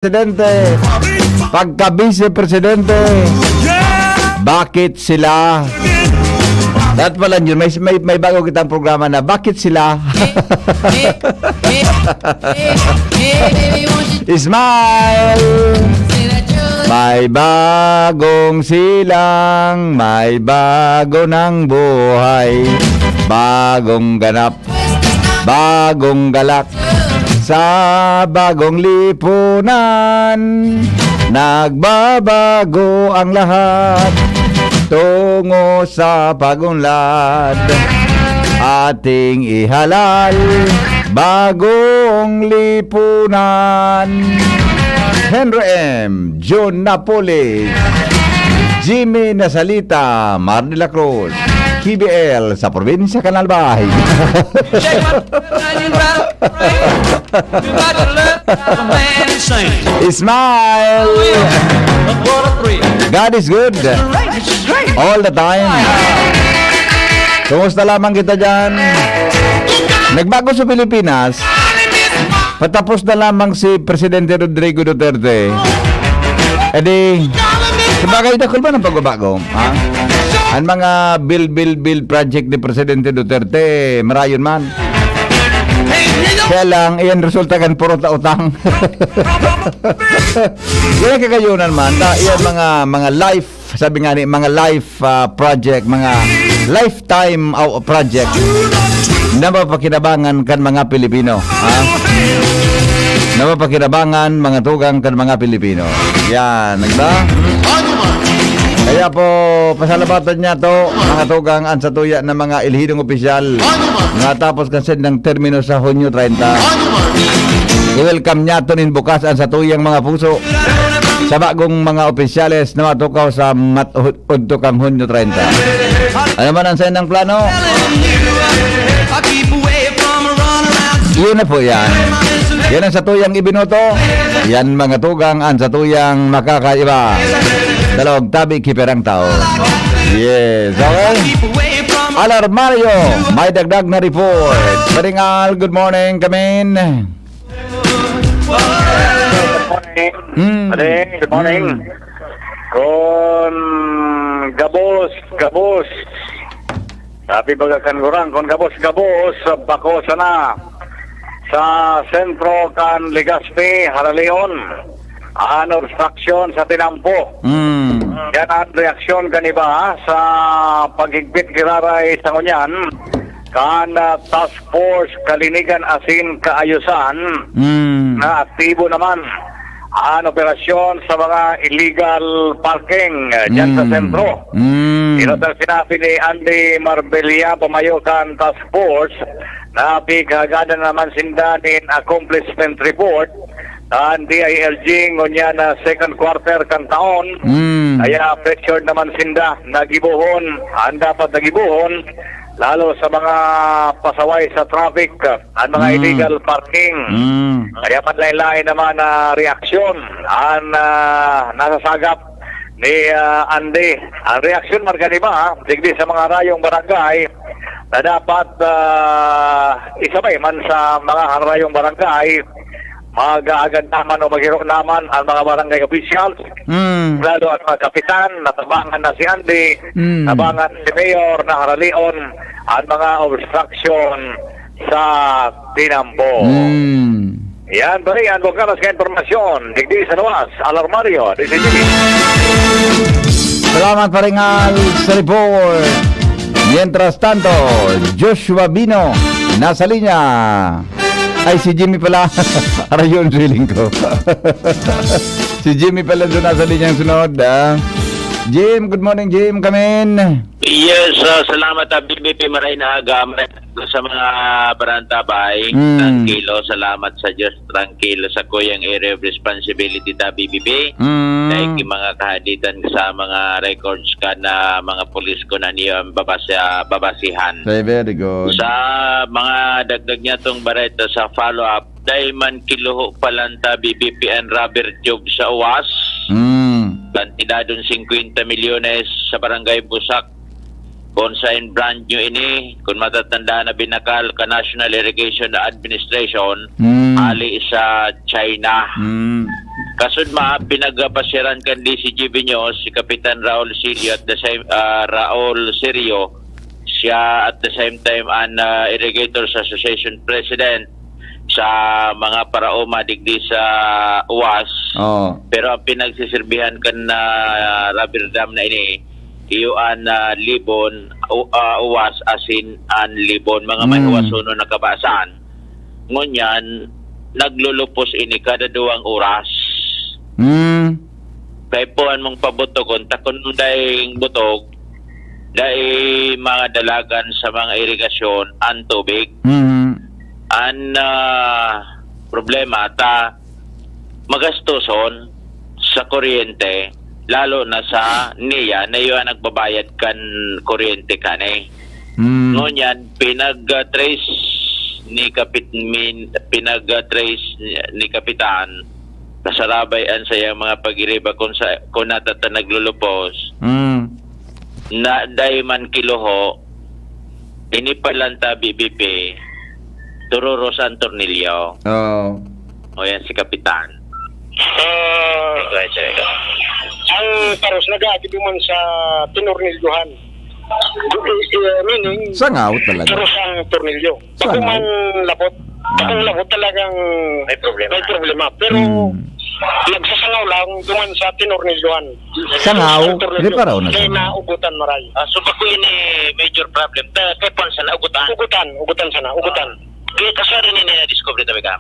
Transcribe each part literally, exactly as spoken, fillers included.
presidente, pagka-vice presidente, bakit sila? Dapat pala yun, may, may, may bago kitang programa na, bakit sila? Smile! May bagong silang, may bago ng buhay, bagong ganap, bagong galak sa bagong lipunan. Nagbabago ang lahat tungo sa pag-unlad. Ating ihalal bagong lipunan. Henry M, John Napoles, Jimmy Nasalita, Mar de la Cruz, K B L sa probinsya kan Albay. Check my running round, right? You got to learn how the man is saying. Smile! What a thrill. God is good. It's great. It's great. All the time. Kumusta lamang kita dyan? Nagbago sa Pilipinas. Patapos na lamang si Presidente Rodrigo Duterte. E di, sabagay, dakul ba ng pagbabago? Ha? Ang mga bill, bill, bill project ni Presidente Duterte, marayon man. Kaya lang, iyan resulta kan puro ta utang. Yan ang kakayonan man. Ta, iyan mga, mga life, sabi nga ni, mga life, ah, project, mga lifetime, ah, project na mapakinabangan kan mga Pilipino. Ha? Na mapakinabangan, mga tugang, kan mga Pilipino. Yan, di ba? Kaya po, pasalamatan niya to, mga tugang, ang satuya na mga elhidong opisyal. Nga tapos kan sendang termino sa Hunyo treinta. I-welcome niya to nin bukas ang satuyang mga puso sa bagong mga opisyales na matukaw sa mat-, udto kang Hunyo treinta. Ano man ang saindang plano? Yun na po yan. Yan ang satuyang ibinoto. Yan, mga tugang, ang satuyang makakaiba. Dalawag tabi, kiperang tao. Yes, okay? Alarmario, may dagdag na report. Paringal, good morning, kamin. Good morning. Mm. Pare, good morning. Mm. Kon gabos, gabos. Sabi baga kan gurang, kon gabos, gabos, bako sana sa sentro kan Legazpi, Haraleon. An obstruction sa tinampo. Mm. Yan ang reaksyon kan iba sa paghigpit giraray sa ngunyan kan ah, Task Force Kalinigan asin Kaayusan Mm. na aktibo naman an operasyon sa mga illegal parking ah, dyan sa Mm. sentro. Mm. Ito ang sinabi ni Andy Marbella, pamayo kan Task Force, na pighagadan naman sinda nin accomplishment report kan D I L G ngunyan na second quarter kan taon. Mm. Kaya pressured naman sinda na gibohon an dapat na gibohon, lalo sa mga pasaway sa traffic, an mga Mm. illegal parking. Mm. Kaya manlain-lain naman na reaksyon an ah, nasasagap ni ah, Andy. Ang reaksyon man kan iba, ah, digdi sa mga harayong barangay na dapat ah, isabay man sa mga harayong barangay, mag-aagad naman o maghiro naman ang mga barangay officials, Mm. lalo ang mga kapitan, natabangan na si Andy, Mm. tabangan si Mayor na haralion ang mga obstruction sa tinampo. Mm. Yan, pare, ang bukanas nga impormasyon. Digdi sa luwas, Alarmario, D C G. Salamat, Paringal, sa report. Mientras tanto, Joshua Bino, nasa linya. Ay, si Jimmy pala. Arayon, feeling ko. Si Jimmy pala doon nasa linya ang sunod, ah. Jim, good morning, Jim. Kamin. Yes, ah, salamat, ah, B B P. Maray na aga. Maray na aga sa mga barantabay. Mm. Trangkilo, salamat sa Diyos. Trangkilo sa kuyang area of responsibility ta, B B P. Mm. Dahil yung mga kahaditan sa mga records ka na mga pulis ko na niyo ang babasa, babasihan. Say, very good. Sa mga dagdag niya tong bareta sa follow-up, dahil man kiluho pa lang ta B B P and rubber tube sa uwas. Mm. Kantidadong singkwenta milyones sa Barangay Busak. Kung sa brand new ini, kung matatandaan na binakal ka National Irrigation Administration, Mm. ali sa China. Mm. Kasudma, pinagpasyaran kan D C G B News si Kapitan Raul Silio at the same, ah, Raul Sirio. Siya at the same time an, ah, Irrigators Association President sa mga paraoma digdi sa Uwas. Oh. Pero ang pinagsisirbihan kan, ah, rubber dam na ini, iyo an, ah, Libon, u-, ah, Uwas asin an Libon, mga may Mm. Uwasonon na kabasan. Ngunyan, naglulupos ini kada duwang oras. Mm. Kay puan mong pabutogon, takon daing butog, dai mga dalagan sa mga irigasyon ang tubig. Mm. Ang, ah, problema ta magastoson sa kuryente, lalo na sa niya na iyo ang nagbabayad kan kuryente kani. Mm. Ngunyan, pinag-trace ni Kapit-, min-, pinag-trace ni Kapitan, nasarabay an sayang mga pagiriba kung sa, kung natata naglulupos, Mm. na dai man kiluho, ini pa lang ta B B P, tururos ang tornilyo. Oh. O yan si Kapitan. Ah, ang paros nag-aagi duman sa tinornilyohan. Eh, eh, meaning, Sangaw talaga. Paros ang tornilyo. Sangaw. Pag man labot, pag ang labot talagang May problema. May problema. Pero Mm. nagsasangaw lang duman sa tinornilyohan. Sangaw, Ang tornilyo. di pa raw na Kaya sangaw. naugutan maray. Ah, so, pag ini major problem, ta, kaya pa sana ugutan. Ugutan, ugutan sana, ugutan. Kaya kasari ni na-discover tabi ka?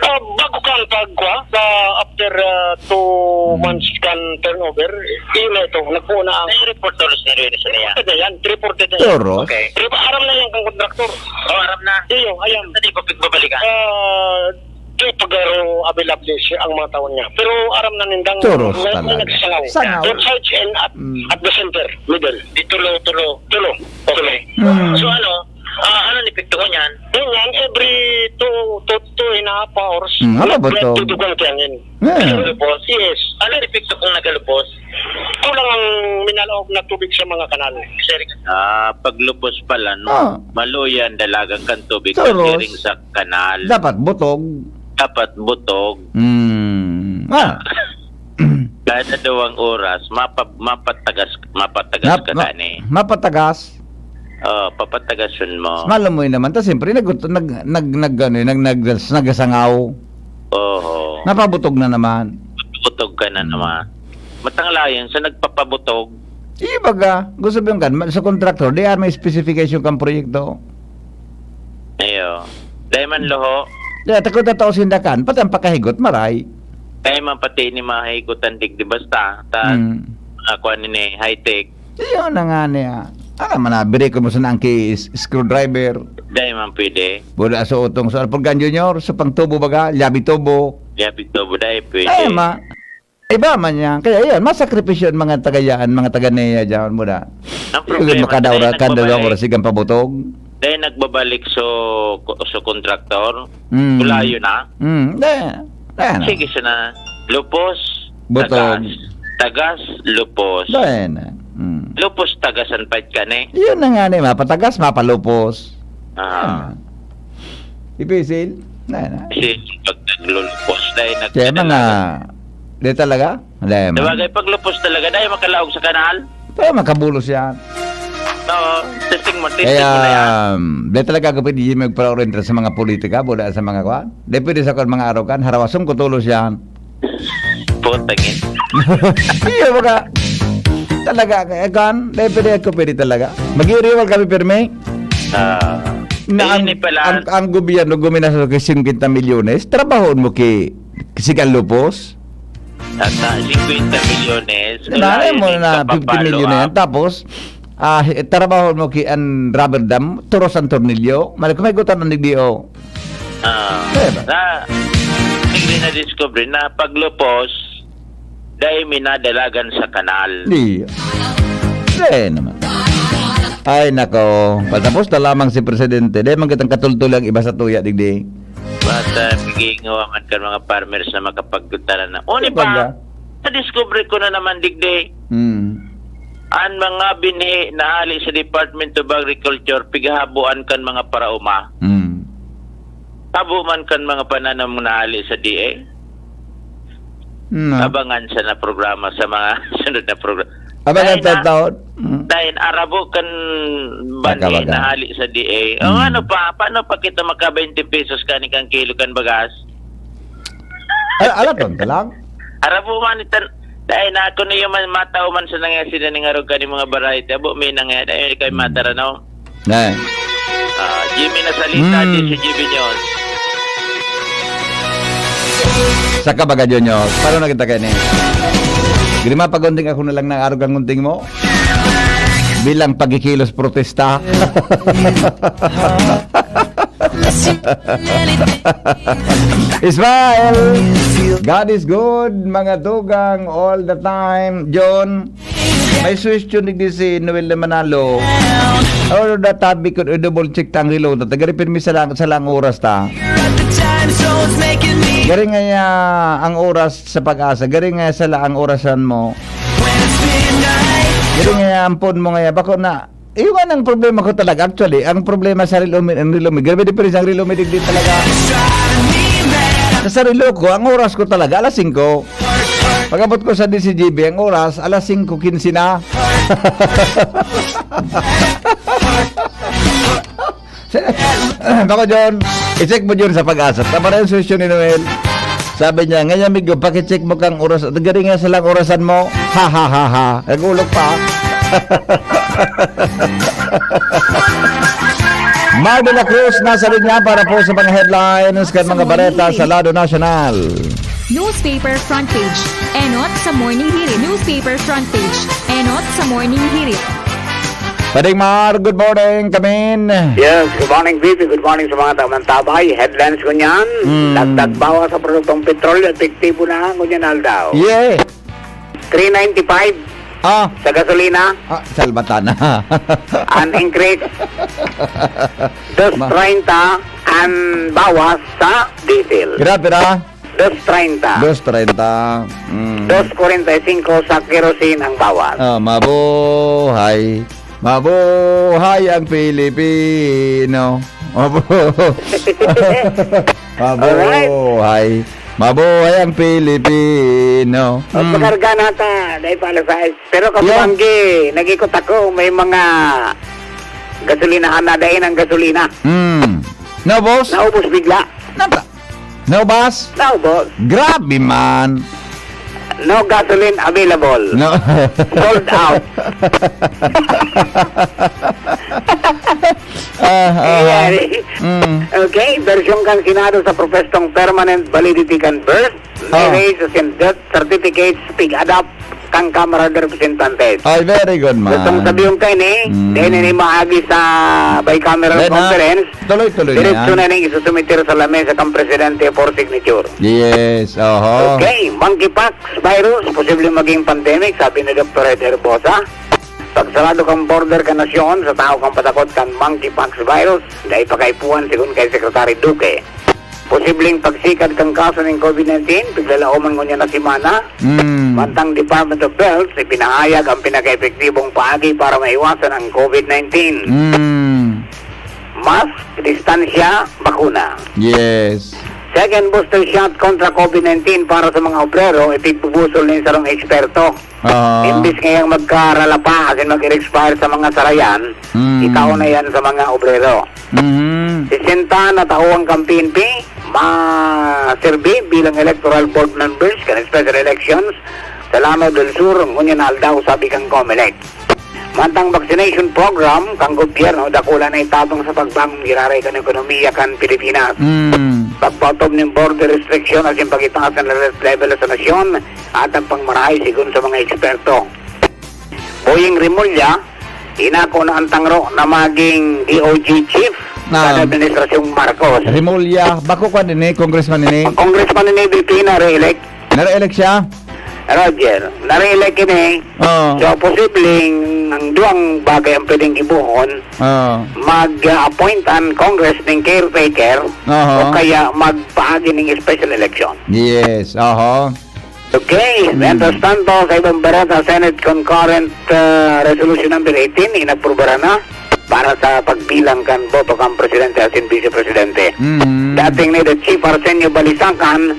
Ah, bago kan pagkuha, sa after ah, two months kan turnover, yun na ito, nagpuo na ang May report tolos na rin sa niya. Reported na yan, reported na yan. Toro. Okay. Pero aram na yung kang kontraktor. Oh, aram na. Iyo, ayan. Hindi pa pigbabalikan. Ah, kaya pag-aro available siya ang mga taon niya. Pero aram na nindang Turos may, may talaga. nagsasangaw. Sangaw. Both sides and at, Mm. at the center, middle. Di tulo, tulo. Tulo. Okay. Mm. So ano, ah, ano ni epekto ko niyan? Yun yan, every two, two, two and a half hours, Mm, ano ba to? Tutugang kiyangin. Yeah. Lupos? Yes. Ano ni epekto kung nagalupos? Kulang ang minalaog na tubig sa mga kanal. Sir, ah, paglupos pala, no? Ah. Maluya ang dalagan kan tubig Turos. Pagkiring sa kanal. Dapat butog. Dapat butog. Mm. Ah. Kada duwang oras, mapa, mapatagas, mapatagas Nap- ka ma- na ni. Mapatagas. Oh, papatagasun mo. Malam mo yun naman. Tapos siyempre, nag, nag, nag, nag, ano, yun, nag, nag, nagasangaw. Oo. Napabutog na naman. Butog ka na naman. Matanglayan sa nagpapabutog. Ibaga, gusto mo yung kan, sa contractor, di may specification kang proyekto. Ayo. Dahil man loho, Di, takot na tao sindakan, pati ang pakahigot, maray. dahil man pati ni mga higutan digdi basta. Ta, Hmm. Ako ano ni high-tech. Yun na nga niya. Ah, manabiri ko mo sa ang ki screwdriver. Dahil man pwede. Buda sa utong sa Alpurgan Junior, sa pangtubo baga, liabi tubo. Liabi tubo dahil pwede. Ay, ma. Iba man yan. Kaya yan, masakripisyo ang mga tagayaan, mga taga-neya dyan, buda. Ang problema, Makadaura dahil ka, dalawang nagbabalik. oras, sigang pabutog. Dahil nagbabalik so, so contractor, Mm. Kulayo na. Mm, dahil. Dahil na. Sige, sana. Lupos, Butog. Tagas. Tagas, lupos. Dahil na. Mm. Lupos, tagas ang pait ka ni. Yun na nga ni, mapatagas, mapalupos. Ah. Ipisil? Dahil na. Kasi pag naglulupos, dahil nag- Kaya mga, di talaga? Dahil man. Sabagay, pag lupos talaga, dahil makalaog sa kanal. Pero makabulos yan. No, testing mo, testing Kaya, mo na yan. um, di talaga ako pwede magpa-orientar sa mga politika, buda sa mga kwan. Di pwede sa kwan, mga arogan, harawason ko tulos yan. Putangin. Iyo, baka, talaga, eh, kwan, di pwede ako pwede talaga. Mag-i-rival kami, pirmi. Ah, Na ang, ini pala, ang, ang gobyerno guminastos ka fifty milyones, trabahoon mo ki, ki Sigan Lupos. At, ah, fifty milyones. Nanay mo Wala, na hindi fifty million na yan. kapapalo, ah. Tapos, ah, trabahoon mo ki an rubber dam, turos ang tornilyo. Mali ko may gutan ng D O. Ah, Diba? na, hindi na-discover na paglupos, dahil minadalagan sa kanal. Di. Di naman. Ay, nako. Patapos na lamang si Presidente. Di man kitang katultol ang iba sa tuya, digdi. Basta, uh, man kan mga farmers na makapagkutara na. Uni Di ba pa, nga? Na-discover ko na naman, digdi. Hmm. Ang mga binhi na hali sa Department of Agriculture, pigahabuan kan mga parauma. Hmm. Habo man kan mga pananom na hali sa D A. Hmm. Abangan sa na programa, sa mga sunod na programa. Abangan Dahil sa na, taon. Hmm. dahil arabo kan bani Baka, baka. na hali sa D A. O, Hmm. ano pa? Paano pa kita maka twenty pesos kani kang kilo kan bagas? Al-, alaton ka lang? Arabo man itan-, dahil na ako niyo man, matao man sa nangyari sila ning arog kani mga variety. Abo, may nangyari. Dahil kay Hmm. Mataranaw. Eh. Ah, Jimmy Nasalita, Hmm. D C G B News. Saka baga, Junior, paano na kita kaini? Giri, mapagunting ako na lang ng arog ang gunting mo. Bilang pagkikilos protesta. Smile! God is good, mga tugang, all the time. John, may suwestyon digdi si Noel na Manalo. Or the topic ko, double check ta ang relo. Tagari pirmi sa lang, sa lang oras ta. Gari nga ya, ang oras sa pag-asa. Gari nga ya sala ang orasan mo. Gari nga ya ang phone mo nga ya. Bako na, iwan ang problema ko talaga. Actually, ang problema sa relo mi, ang relo mi. Grabe diferensya ang relo mi digdi talaga. Sa, sa relo ko, ang oras ko talaga, alas singko. Pag-abot ko sa D C G B, ang oras, alas singko quince na. Bako, John, i-check mo, John, sa pag-asa. Tama na yung suwestyon ni Noel. Sabi niya, "Ngayon, amigo, pakicheck mo kang oras. Gari nga sa lang orasan mo." Ha, ha, ha, ha. Nagulog pa. Mar de la Cruz, nasa linya para po sa mga headlines kan mga bareta sa lado nasyonal. Newspaper front page. Enot sa Morning Hirit. Newspaper front page. Enot sa Morning Hirit. Pading Mar, good morning, kamin. Yes, good morning, V P. Good morning sa mga tamantabay. Headlines ko niyan. Mm. Dagdag bawas sa produktong petrolyo, epektibo na ngunyan aldaw. Yeah. Three ninety-five Ah. sa gasolina. Ah, salbatan na. An increase. Dos treinta an bawas sa diesel. Grabe na. Dos treinta. Dos treinta. Mm. Dos kwarenta y singko sa kerosene ang bawas. Ah, mabuhay. Mabuhay ang Pilipino. Mabu-, Alright. mabuhay. Mabuhay ang Pilipino. O, Mm. pakarga na ta, dahil pa alas sais. Pero, Yeah. Kapamanggi, nag-ikot ako, may mga gasolinahan na, dahil ang gasolina. Mm. Naubos? Naubos bigla. Nata-, naubos? Naubos. Grabe man. No gasoline available. No. Sold out. Ah, ah, Ayan. ah. Mm. Okay, bersyon kan Senado sa propestong permanent validity kan birth, Oh. marriage, and death certificates, pig-adopt kan Kamara de Representantes. Ay, very good, man. Gustong sabihin kayo ni, Mm. dahil ini maagi sa bicameral Then, ah, conference, tuloy-tuloy na diretso yan. na ning isusumiter sa lamesa kan presidente for signature. Yes, oho. Okay, monkeypox virus, posibleng maging pandemic, sabi ni Doktor Ed Herbosa. Pagsarado kan border kan nasyon sa tao kan patakot kan monkeypox virus, dai pa kaipuhan, sigon kay Secretary Duque. Posibleng pagsikad kan kaso nin COVID nineteen, piglalaoman ngunyan na semana. Mm. Mantang Department of Health, ipinahayag ang pinaka-epektibong paagi para maiwasan ang COVID nineteen. Mm. Mask, distansya, bakuna. Yes. Second booster shot kontra COVID nineteen para sa mga obrero, ipigbubusol nin sarong eksperto. Oo. Imbis ngayang magkarala pa asin mag-expire sa mga sarayan, Mm. itao na yan sa mga obrero. Mhm. Sesenta na tauhan kan P N P, maserbi bilang electoral board members kan special elections sa Lanao del Sur, ngunyan na aldaw, sabi kan Comelec. Mantang vaccination program kan gobyerno, dakula na itabang sa pagbangon giraray kan ekonomiya kan Pilipinas. Mm. Pagpaotob nin border restriction asin pag-itaas kan alert level sa nasyon, atang pang marahay, sigon sa mga eksperto. Boying Remulla, inako na an tangro na magin D O J chief Ah. kan Administrasyong Marcos. Remulla, bako kan ini, congressman ini? Ang congressman ini, V P, na-re-elect. Na-re-elect siya? Roger, na-re-elect ini. Oo. So, posibleng ang duwang bagay ang pwedeng gibohon. Oo. Mag-appoint an Congress ning caretaker Oho. o kaya magpaagi ning special election. Yes, oho. Okay, Mm. mientras tanto, sa ibang bareta, Senate Concurrent, ah, Resolution Number eighteen, inaprobaran na para sa pagbilang kan boto kan presidente asin vice presidente. Mm. Dating ni the Chief Arsenio Balisacan,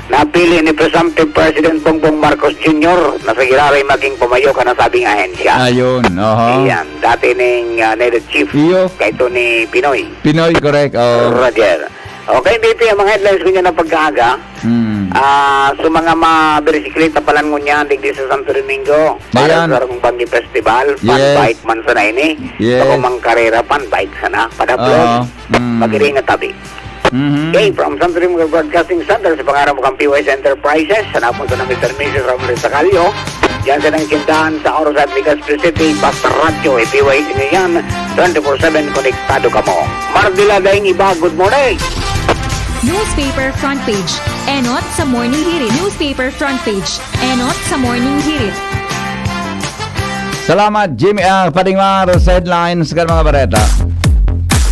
Napili ni Presumptive President Bongbong Marcos Junior na sa giraray maging pamayo kan nasabing ahensya. Ayun, oho. Iyan, dati ning ah, NEDA chief Iyo. kay Tony Pinoy. Pinoy, correct. Oh. Roger. Okay, B P, ang mga headlines ko niya ng pagkaaga. Hmm. Ah, sa mga mabirisikleta pa lang ngunyan, digdi sa Santo Domingo, para Ayan. sa Sarong Banggi Festival, fun Yes. bike man sana ini. Yes. Bako mang karera, fun bike sana. Padaplon, Oo. Mm. Magiring na tabi. Mhm. Okay, from Santo Domingo Broadcasting Center, sa pangaran mo kang P Y S Enterprises, sa napon sa Mister Missus Ramon Sacalio, diyan sa nang tindahan sa Orozat, Legazpi City, basta radyo, i-P Y S nyo yan, twenty-four seven konektado kamo. Mardila daing iba, good morning! Newspaper front page. Enot sa Morning Hirit. Newspaper front page. Enot sa Morning Hirit. Salamat, Jimmy. Ah, Padingmar, sa headlines kan mga bareta.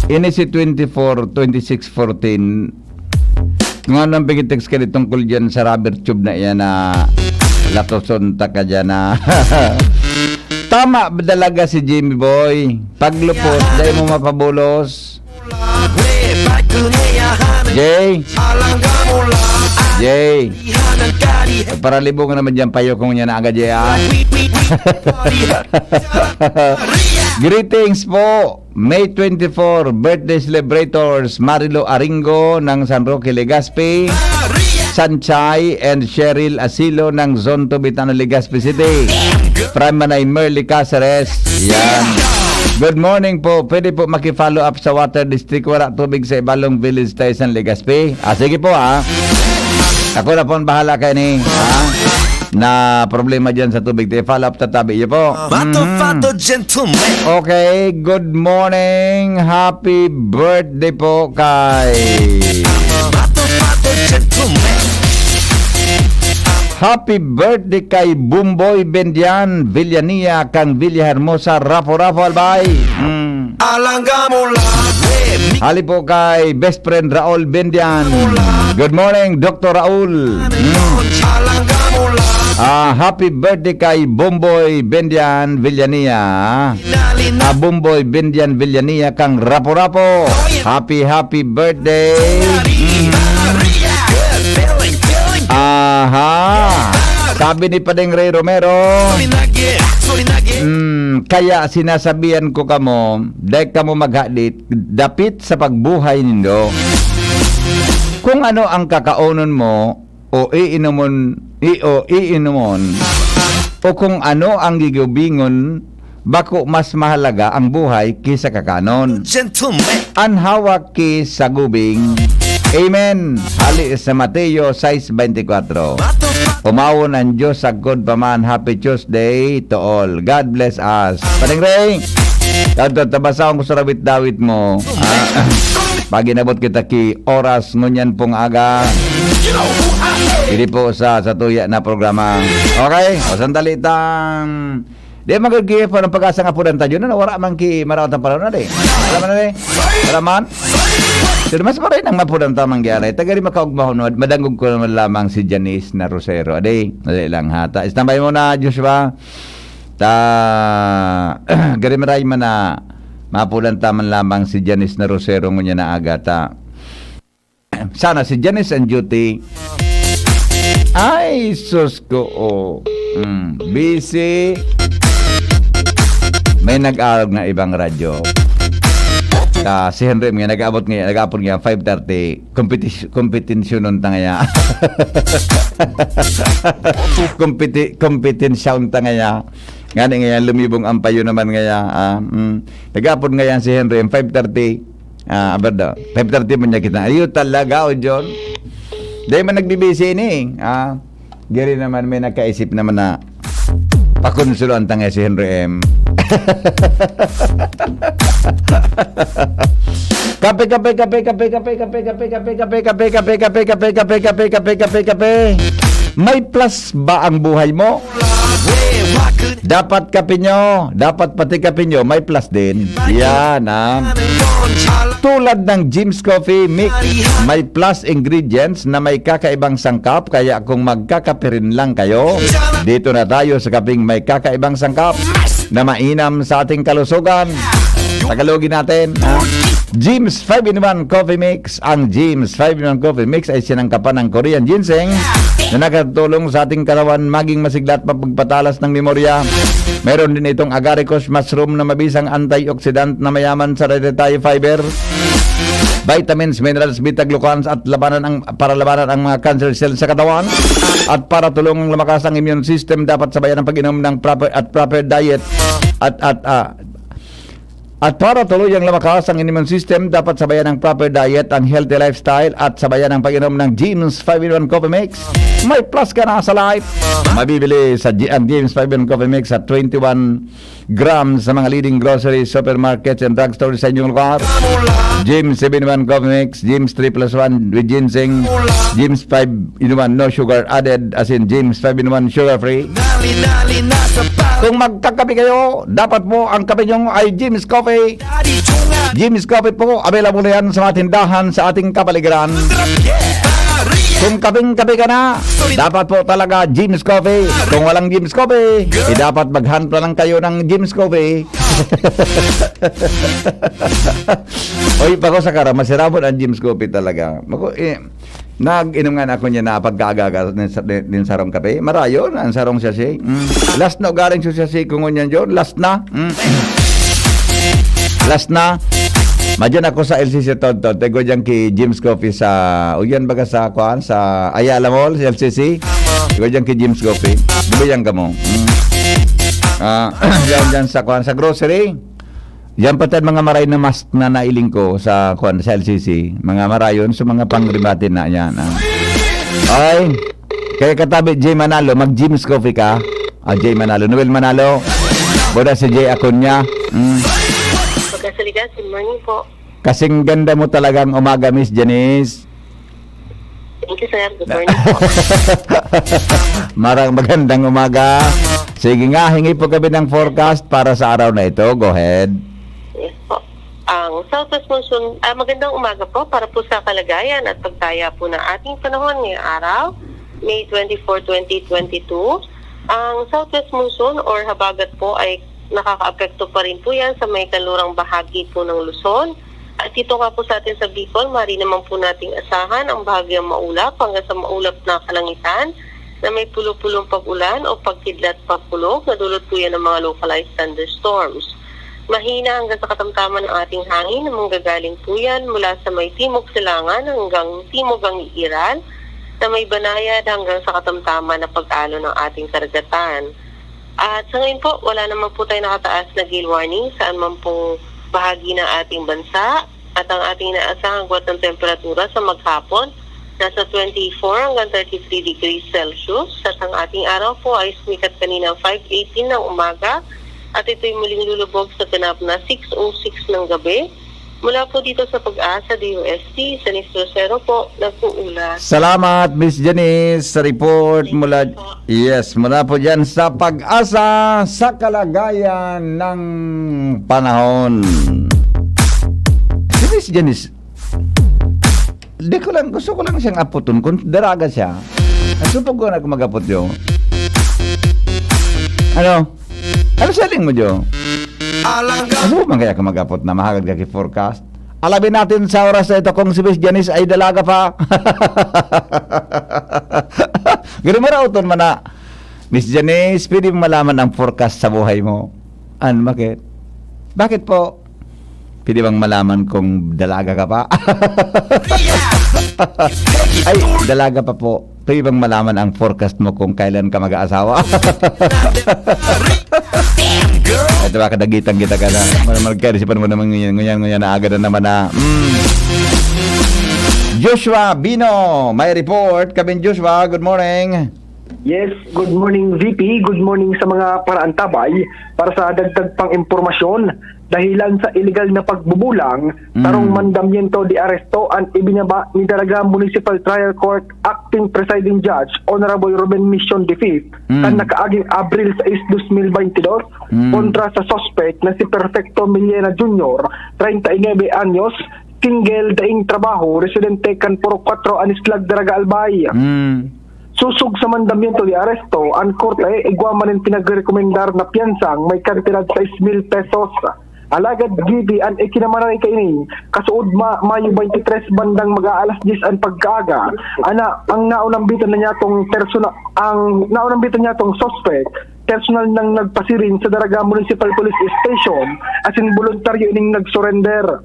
Ini si twenty-four, twenty-six, fourteen. Kung ano ang pigitext ka tungkol dyan sa rubber tube na yan na latoson ta ka dyan na. Tama ba talaga si Jimmy Boy? Paglupot, dahil mo mapabulos. Jay. Jay. Paralibong naman dyan, payo kong niya na agad, Jay, ah. Greetings po, May twenty-four, birthday celebrators, Marilo Aringo ng San Roque, Legazpi, Sanchay, and Cheryl Asilo ng Zone two Bitano, Legazpi City. From Manay Merly Caceres. Yan. Good morning po. Pwede po maki-follow up sa Water District. Wala tubig sa Ibalong Village, Taysan, Legazpi. Ah, sige po, ah. Ako na po ang bahala kay ni, ha? Na problema dyan sa tubig. Te, follow up tatabi. Iyo po. Bato, Mhm. bato, gentleman. Okay, good morning. Happy birthday po kay Bato, bato, gentleman. Happy birthday kay Bumboy Bendian Villania kang Villahermosa, Rapo-Rapo, Albay. Mm. Alangan mo lang, eh, mi- Hali po kay best friend Raul Bendian. Good morning, Doctor Raul. Mm. Alangan mo lang. Ah, happy birthday kay Bomboy Bendian Villania. Nalina. Ah, Bomboy Bendian Villania kang Rapo-Rapo. Happy, happy birthday. Mm. Maria. Good feeling, feeling. Aha. Sabi ni Padeng Ray Romero, Sorry na, yeah. Sorry na, yeah. mm, kaya sinasabihan ko kamo, dai kamo maghadit, dapit sa pagbuhay nindo. Kung ano ang kakaonon mo, o iinomon, i, o iinomon, o kung ano ang gigubingon, bako mas mahalaga ang buhay ki sa kakanon. Gentleman. An hawak ki sa gubing. Amen. Hali sa Mateo sais veinticuatro. Umawon an Diyos sagkod pa man. Happy Tuesday to all. God bless us. Padeng Ray, kadto, tabasahon ko sa rawit-dawit mo. Ah, pag inabot kita ki oras ngunyan pong aga. Hindi po sa, sa tuya na programa. Okay? O, sandali tang. Di magagi pa ng pag-asa nga pudan tayo na wala man ki marawat ang panahon na di. Wala man na di. Wala man. Pero mas maray nang mapudan tamang gyalay. Tagari makaugmahon, madangog ko naman lamang si Janice na Rosero. Adi, dali lang hata. Standby muna, Joshua. Ta, gari maray man na mapudan taman lamang si Janice na Rosero ngunya na aga ta. Sana si Janice and Duty. Ay, sus ko, oh. Mm, busy. May nag-arog na ibang radyo. Ah, si Henry nga nag-abot nga, nag-apon nga five thirty. Competition, competition ta ngaya. Competi, competition ta ngaya. Ngani ngaya lumibong ang payo naman ngaya. Ah, mm. Nag-apon ngaya si Henry five thirty. Ah, aberdo. Five thirty man niya kita. Iyo talaga, o John. Dahil man nagbibisi ini. Ah, giri naman may nakaisip naman na pakonsuloan ta nga si Henry M. Kape, kape, kape, kape, kape, kape, kape, kape, kape, kape, kape, kape, kape, kape, kape, kape, kape, kape, kape, kape. May plus ba ang buhay mo? Dapat kape nyo, dapat pati kape nyo, may plus din. Yan, ah. Tulad ng Jim's Coffee Mix, may plus ingredients na may kakaibang sangkap, kaya kung magkakape rin lang kayo, dito na tayo sa kaping may kakaibang sangkap na mainam sa ating kalusugan. Tagalogin natin, ha? James five-in-one Coffee Mix. Ang James five-in-one Coffee Mix ay sinangkapan ng Korean ginseng na nakatulong sa ating katawan maging masigla at mapagpatalas ng memorya. Mayroon din itong agaricus mushroom na mabisang antioxidant na mayaman sa dietary fiber, vitamins, minerals, beta-glucans at labanan ang, para labanan ang mga cancer cells sa katawan at para tulungang lumakas ang immune system. Dapat sabayan ang pag-inom ng proper at proper diet at at ah, at para tuluyang lumakas ang immune system, dapat sabayan ng proper diet, ang healthy lifestyle, at sabayan ang pag-inom ng James five-in-one Coffee Mix. May plus ka na sa life. Mabibili sa G- ang James five-in-one Coffee Mix sa twenty-one grams sa mga leading groceries, supermarkets, and drugstores sa inyong lugar. James seven-in-one Coffee Mix, James three plus one with ginseng, James five-in-one no sugar added, as in James five-in-one sugar free. Kung magkakape kayo, dapat po ang kape nyo ay James Coffee. James Coffee po, available na yan sa mga tindahan sa ating kapaligiran. Kung kapeng-kape ka na, dapat po talaga James Coffee. Kung walang James Coffee, eh, dapat maghanap na lang kayo ng James Coffee. Oy, pako sa kara, masirabon ang James Coffee talaga. Mako, eh, nag-inom nga na ako niya na pagkaaga-aga nin sa-, nin, nin sarong kape. Marayo na ang sarong sachet. Mm. Last na ugaring sa sachet ko ngunyan, John. Last na. Mm. Last na. Madyan ako sa L C C, Todd, Todd. Tago dyan ki James Coffee sa, o yan baga sa, kuan, sa Ayala Mall, sa L C C. Tago dyan ki James Coffee. Gabi yan kamo. Mm. Ah, yan dyan sa, kuan, sa grocery. Yan pati ang mga maray na mask na nailing ko sa, kuan, sa L C C. Mga marayon, sa mga pangrimatin na yan. Ah. Ay, kaya katabi, J Manalo, mag-James Coffee ka. Ah, J Manalo. Noel Manalo. Boda si J Acuña. Mm. Pagkasaligan, good morning po. Kasing ganda mo talagang umaga, Miss Janice. Thank you, sir. Good morning po. Marang magandang umaga. Sige nga, hingi po kami ng forecast para sa araw na ito. Go ahead. Yes po. Ang Southwest Monsoon, ah, magandang umaga po para po sa kalagayan at pagtaya po ng ating panahon ngayong araw, May twenty-four, twenty twenty-two. Ang Southwest Monsoon or habagat po ay nakakaapekto pa rin po yan sa may kanlurang bahagi po ng Luzon. At dito nga po sa atin sa Bicol, maaari naman po nating asahan ang bahagyang maulap hanggang sa maulap na kalangitan na may pulo-pulong pag-ulan o pagkidlat pakulog na dulot po yan ng mga localized thunderstorms. Mahina hanggang sa katamtaman ang ating hangin na manggagaling po yan mula sa may timog silangan hanggang timog ang iiral na may banayad hanggang sa katamtaman na pag-alo ng ating karagatan. At sa ngayon po, wala naman po tayong nakataas na gale warning saan man pong bahagi ng ating bansa. At ang ating inaasahang agwat ng temperatura sa maghapon, nasa twenty-four hanggang thirty-three degrees Celsius. At ang ating araw po ay sumikat kaninang five eighteen ng umaga. At ito'y muling lulubog sa ganap na six oh six ng gabi. Mula po dito sa Pag-asa D O S T, sa Nistro Zero po, nag-uulat. Salamat, Miss Janice, sa report Thank mula, you po. Yes, mula po dyan sa Pag-asa sa kalagayan ng panahon. Si Miss Janice, di ko lang, gusto ko lang siyang aputon kung daraga siya. Nasupog ko na kung mag-apot yun. Ano? Ano siling mo, Jo? Alang ka. Ano man kaya ka mag-apot na mahagad ka ki-forecast? Alamin natin sa oras na ito kung si Miss Janice ay dalaga pa. Ganun marauton man na. Miss Janice, pwede mo malaman ang forecast sa buhay mo? Ano, bakit? Bakit po? Pwede bang malaman kung dalaga ka pa? Ay, dalaga pa po. Pwede bang malaman ang forecast mo kung kailan ka mag-aasawa? Ito ba, kadagitang kita ka na. Mal-, mal-, kaya isipan mo naman ngunyan, ngunyan, ngunyan na agad na naman na. Mm. Joshua Bino, may report. Kabin Joshua, good morning. Yes, good morning, V P. Good morning sa mga paraantabay. Para sa dagdag pang impormasyon, dahilan sa illegal na pagbubulang, Mm. sarong mandamiento de arresto an ibinaba ni Dalaga Municipal Trial Court Acting Presiding Judge Honorable Ruben Mission the fifth, Mm. kan nakaaging Abril sais, dos mil baynte dos, Mm. kontra sa suspect na si Perfecto Millena Junior, treinta y nueve anyos, single, daing trabaho, residente kan Purok Kuwatro, Anislag, Daraga, Albay. Mm. Sosog sa mandamiento de arresto, an korte igwa man nin pinagrekomendar na piyansang may kantidad sais mil pesos. Alagad gibi an ikinamaray kaini, kasuod ma-, Mayo twenty-three bandang mag-aalas diyes an pagkaaga, ana, ang naunambitan na niya tong persona-, ang naunambitan niya tong suspect, personal nang nagpasiring sa Daraga Municipal Police Station, asin boluntaryo ining nag-surrender.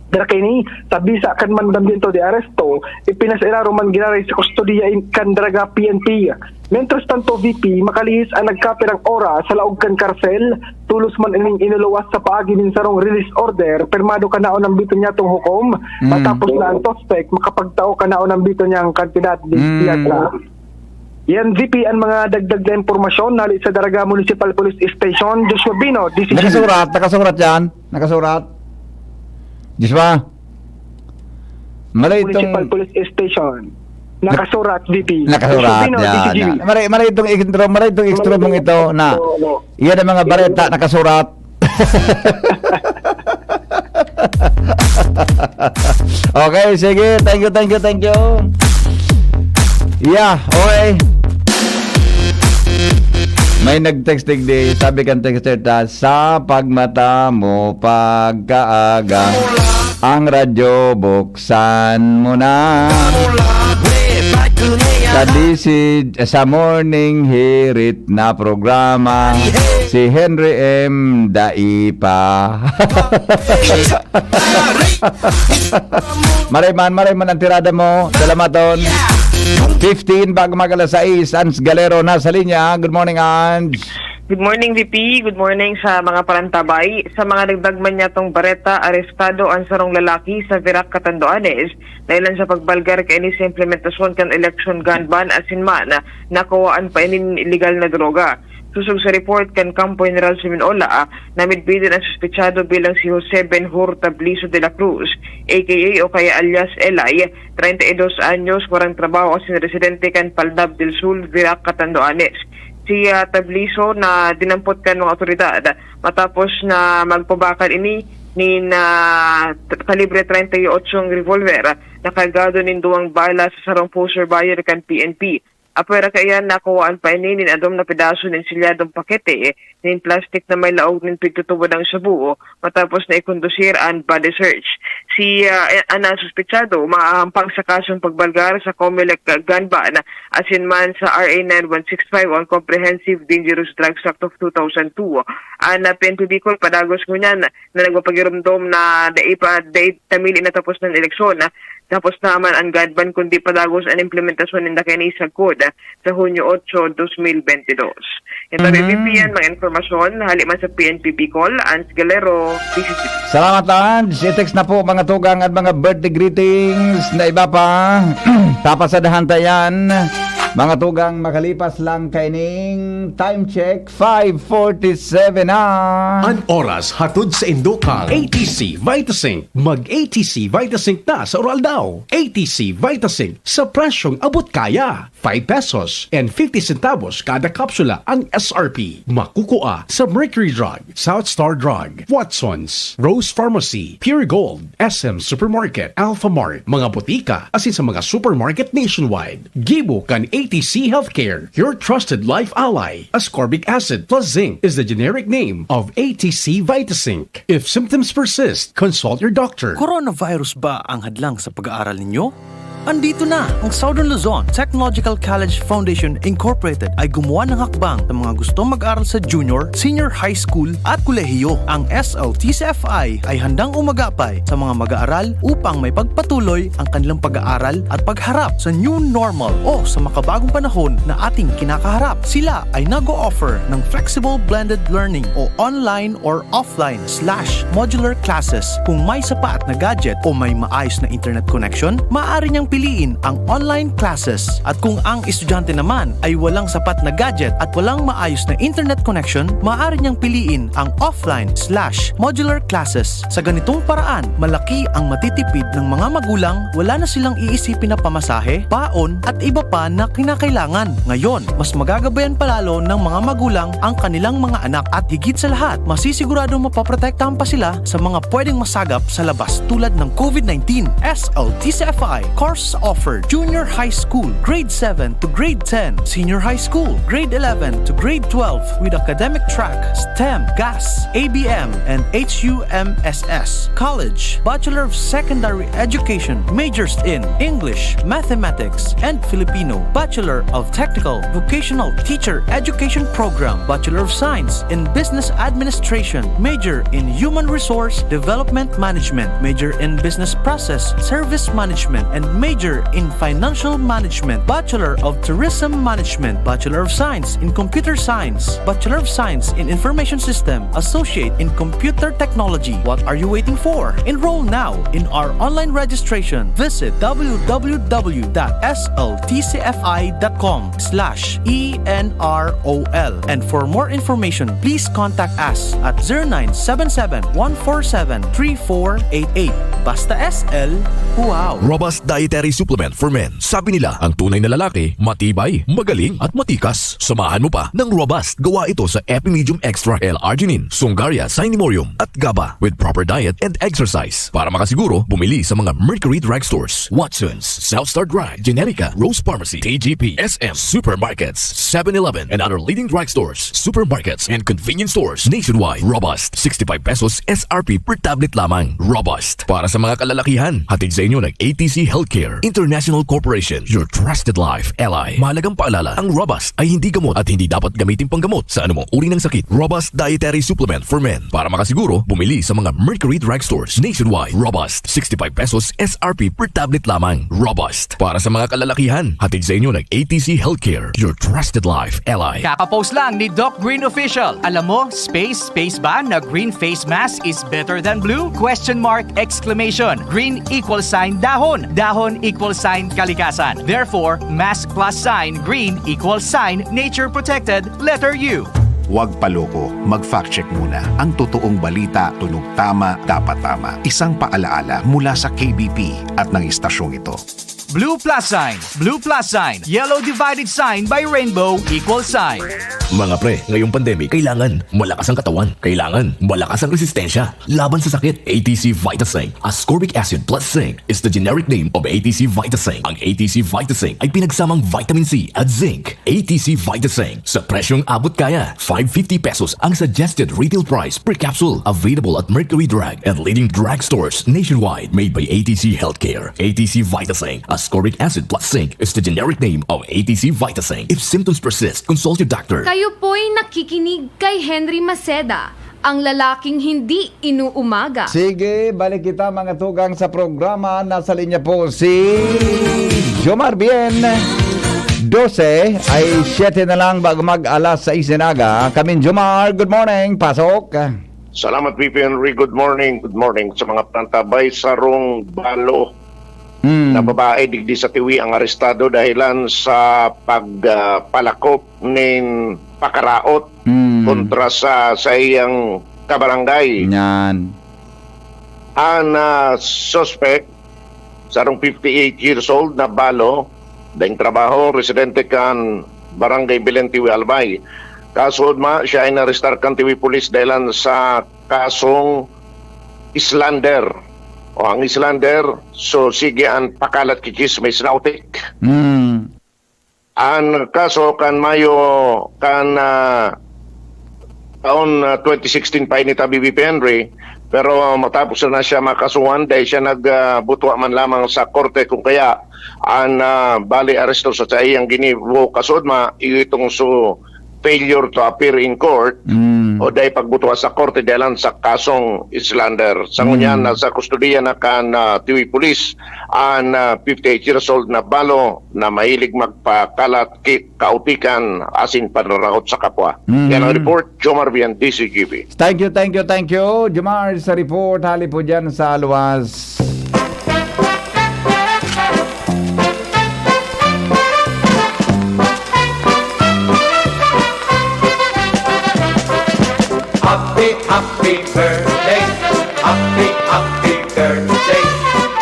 Dara kaini, sa bisa kan mandamiento de aresto, ipinasairarom man giraray sa kustodiya in-, kan Daraga P N P. Mientras tanto, V P, makalihis an nagkapirang oras sa laog kan karsel, tulos man ining inuluwas sa paagi nin sarong release order, pirmado kan naunambitan niyatong hukom, Mm. matapos na ang suspect makapagtao kan naunambitan niyang kantidad ni Mm. Piazza. Yan, V P, ang mga dagdag na impormasyon hali sa Daraga Municipal Police Station. Joshua Bino, D C G B. Nakasurat, nakasurat yan. Nakasurat. Joshua. Mali itong Municipal Police Station. Nakasurat, V P. Nakasurat, Joshua Bino, yan, D C G B. Yan. Mali, mali itong intro, mali itong extra mong ito na Oo, oo. Iyan ang mga bareta nakasurat. Okay, sige. Thank you, thank you, thank you. Yeah, okay. May nag-text digdi, sabi kan texter ta, "Sa pagmata mo pagkaaga, ang radyo buksan mo na." Sa D C, sa morning hirit na programa, si Henry M. Daipa. Maray man, maray man ang tirada mo. Salamaton. Fifteen bago mag alas sais, Ans Galero nasa linya. Good morning, Ans. Good morning, V P. Good morning sa mga parantabay. Sa mga dagdag man niyatong bareta, arestado ang sarong lalaki sa Virac, Catanduanes, dahilan sa pagbalgar kaini sa implementasyon kan election gun ban asin man nakuhaan pa inin illegal na droga. Sosog sa report kan Kampo General Simeon Ola, ah, namidbidan ang suspechado bilang si Jose Benhur Tabliso de la Cruz, A K A o kaya alias Elay, treinta y dos anyos, walang trabaho asin residente kan Paldab del Sul, Virac, Catanduanes. Si, ah, Tabliso na dinampot kan mga otoridad matapos na magpabakan ini nin, ah, t-, kalibre treinta y ocho revolver na kargado nin duwang bala sa sarong poster buyer kan P N P. Apwera kaiyan, nakuhaan pa ini nin adom na pedaso nin selyadong pakete nin plastik na may laog nin pigtutubod ang shabu matapos na ikondusir an body search. Si, ah, an suspechado maahampang sa kasong pagbalgar sa Comelec gun ban asin man sa R A nine one six five o ang Comprehensive Dangerous Drugs Act of two thousand two. An, ah, P N P Bicol padagos ngunyan na nagpapagiromdom na dai pa, dai ta mili na tapos na an eleksyon, ah, tapos na man an gun ban, kundi padagos an implementasyon ninda kaini sagkod, ah, sa Hunyo otso, dos mil benti dos. Yan tabi, Mhm. V P, yan, mga impormasyon, hali man sa P N P Bicol, Ans Galero, D C G. Salamat, Ans. I-text na po, mga tugang, at mga birthday greetings na iba pa. Papasadahan ta yan. Mga tugang, makalipas lang kaining time check, five forty-seven na. An oras hatod sa indukan, A T C Vitasync. Mag A T C Vitasync na sa Uraldaw. A T C Vitasync sa presyong abot kaya. Five pesos and fifty centavos kada kapsula ang S R P. Makukua sa Mercury Drug, South Star Drug, Watsons, Rose Pharmacy, Pure Gold, S M Supermarket, Alpha Mart, mga botika, asin sa mga supermarket nationwide. Gibo kan A T C Healthcare, your trusted life ally. Ascorbic acid plus zinc is the generic name of A T C Vitasync. If symptoms persist, consult your doctor. Coronavirus ba ang hadlang sa pag-aaral ninyo? Andito na! Ang Southern Luzon Technological College Foundation Incorporated ay gumawa ng hakbang sa mga gustong mag-aral sa junior, senior high school at kolehiyo. Ang S L T C F I ay handang umagapay sa mga mag-aaral upang maipagpatuloy ang kanilang pag-aaral at pagharap sa new normal o sa makabagong panahon na ating kinakaharap. Sila ay nag-o-offer ng flexible blended learning o online or offline slash modular classes. Kung may sapat na gadget o may maayos na internet connection, maaari niyang piliin ang online classes. At kung ang estudyante naman ay walang sapat na gadget at walang maayos na internet connection, maaari niyang piliin ang offline slash modular classes. Sa ganitong paraan, malaki ang matitipid ng mga magulang, wala na silang iisipin na pamasahe, baon, at iba pa na kinakailangan. Ngayon, mas magagabayan palalo ng mga magulang ang kanilang mga anak at higit sa lahat, masisiguradong mapoprotektahan pa sila sa mga pwedeng masagap sa labas tulad ng COVID nineteen. S L T C F I, Course offered: junior high school, grade seven to grade ten, senior high school, grade eleven to grade twelve, with academic track, STEM, GAS, A B M, and H U M S S. College, Bachelor of Secondary Education, majors in English, Mathematics, and Filipino, Bachelor of Technical Vocational Teacher Education Program, Bachelor of Science in Business Administration, major in Human Resource Development Management, major in Business Process Service Management, and major in Financial Management, Bachelor of Tourism Management, Bachelor of Science in Computer Science, Bachelor of Science in Information System, Associate in Computer Technology. What are you waiting for? Enroll now in our online registration. Visit w w w dot s l t c f i dot com slash e n r o l. And for more information, please contact us at zero nine seven seven, one four seven, three four eight eight. Basta S L, wow! Robust Dietary Supplement for Men. Sabi nila, ang tunay na lalaki, matibay, magaling, at matikas. Samahan mo pa ng Robust. Gawa ito sa Epimedium Extra L-arginine, Sungaria, Cinemorium, at GABA, with proper diet and exercise. Para makasiguro, bumili sa mga Mercury Drug Stores, Watson's, South Star Drug, Generica, Rose Pharmacy, T G P, S M, supermarkets, Seven-Eleven, and other leading drug stores, supermarkets, and convenience stores nationwide. Robust, sixty-five pesos S R P per tablet lamang. Robust, para sa mga kalalakihan. Hatid sa inyo ng A T C Healthcare International Corporation, your trusted life ally. Mahalagang paalala, ang Robust ay hindi gamot at hindi dapat gamitin panggamot sa anumang uri ng sakit. Robust Dietary Supplement for Men. Para makasiguro, bumili sa mga Mercury Drug Stores nationwide. Robust, sixty-five pesos S R P per tablet lamang. Robust, para sa mga kalalakihan. Hatid sa inyo ng A T C Healthcare, your trusted life ally. Kakapost lang ni Doc Green Official. Alam mo, space, space ba na green face mask is better than blue? Question mark, exclamation. Green equals sign dahon. Dahon equals sign kalikasan. Therefore, mask plus sign green equals sign nature protected, letter U. Huwag paloko, mag-fact check muna. Ang totoong balita, tunog tama, dapat tama. Isang paalaala mula sa K B P at ng istasyong ito. Blue plus sign, blue plus sign, yellow divided sign by rainbow equals sign. Mga pre, ngayong pandemic, kailangan malakas ang katawan. Kailangan malakas ang resistensya laban sa sakit. A T C Vitasync, ascorbic acid plus zinc, is the generic name of A T C Vitasync. Ang A T C Vitasync ay pinagsamang vitamin C at zinc. A T C Vitasync, sa presyong abot kaya. Five fifty pesos ang suggested retail price per capsule. Available at Mercury Drug and leading drugstores nationwide. Made by A T C Healthcare. A T C Vitasync, ascorbic acid plus zinc, is the generic name of A T C Vitasync. If symptoms persist, consult your doctor. Kayo po'y nakikinig kay Henry Maceda, ang lalaking hindi inuumaga. Sige, balik kita, mga tugang, sa programa. Nasa linya po si Jomar Bien. Dose ay siyete na lang bago mag alas sais ng aga. Kamin Jomar, good morning. Pasok. Salamat, P P Henry. Good morning. Good morning sa mga panantabay. Sarong balo Hmm. na babae digdi sa Tiwi ang arestado dahilan sa pag, ah, palakop nin pakaraot Hmm. kontra sa, sa iyang kabarangay. Yan. An, ah, suspect, sarong fifty-eight years old na balo, daing trabaho, residente kan Barangay Belen, Tiwi, Albay. Kaso, ma, siya ay narestar kan Tiwi Police dahilan sa kasong slander. O, ang slander, so, sige an pakalat ki chismis na utik. Hmm. An kaso kan Mayo, kan, ah, taon, ah, twenty sixteen pa ini, tabi, P P Henry, pero matapos na siya makasuhan, dahil siya nag, ah, butwa man lamang sa korte, kung kaya an, ah, bali aresto sa saiyang ginibo, kasudma, iyo itong su failure to appear in court Mm. o dahil pagbutwa sa korte dahilan sa kasong slander. Sa ngunyan, Mm. nasa kustodiya na kan, ah, Tiwi Police an, ah, fifty-eight years old na balo na mahilig magpakalat ki-, kautikan asin panraraot sa kapwa. Mm. Yan ang report, Jomar Bian, D C G B. Thank you, thank you, thank you, Jomar, sa report. Hali po dyan sa luwas. Happy, happy birthday. Happy, happy birthday.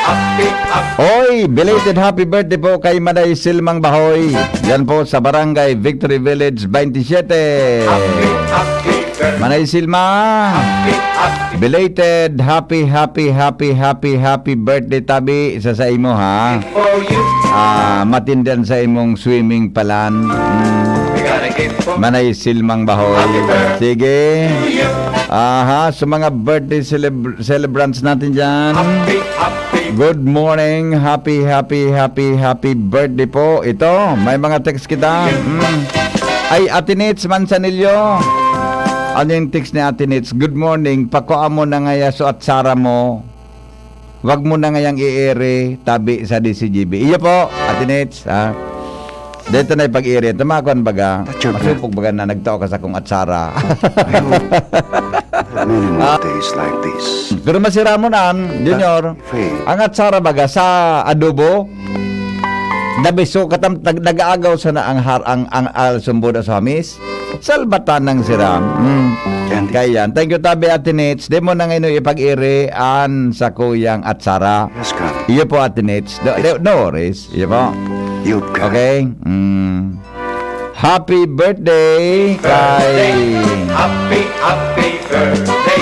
Happy, happy Oy, belated happy birthday po kay Maday Silmang Bahoy. Yan po sa Barangay Victory Village, twenty-seven. Happy, happy Manay Silma. Belated happy, happy, happy, happy, happy birthday, tabi, sa, sa imo, ha? Ah, matindan sa imong swimming palan. Mm. Manay Silmang Bahoy. Sige. Aha, sa mga birthday celeb-, celebrants natin dyan. Good morning. Happy, happy, happy, happy birthday po. Ito, may mga text kita. Mm. Ay, Ate Nits Manzanillo. Ano yung text ni Ate Nits? "Good morning. Pakua mo na ngaya so atsara mo. Wag mo na ngayang i-ere, tabi sa D C G B." Iyo po, Ate Nits, ha? Dito na ipag-ere. Tama ko, baga. Masupog baga na nagtao ka sa kong atsara. Many more days like this. Pero masiramon an, Junior. Faith. Ang atsara baga sa adobo, dabiso katam-, nag-, nag-aagaw sana ang har-, ang, ang al sumboda sa hamis. Salbatan ng siram. Mm. And kaya yan. Thank you, tabi, Ate Nits. Di mo na ngayon ipag-iri an sakuyang atsara. Yes, Kang. Iyo po, Ate Nits. No, no, no worries. Iyo po. You can. Okay? Mm. Happy birthday kay Happy, happy birthday.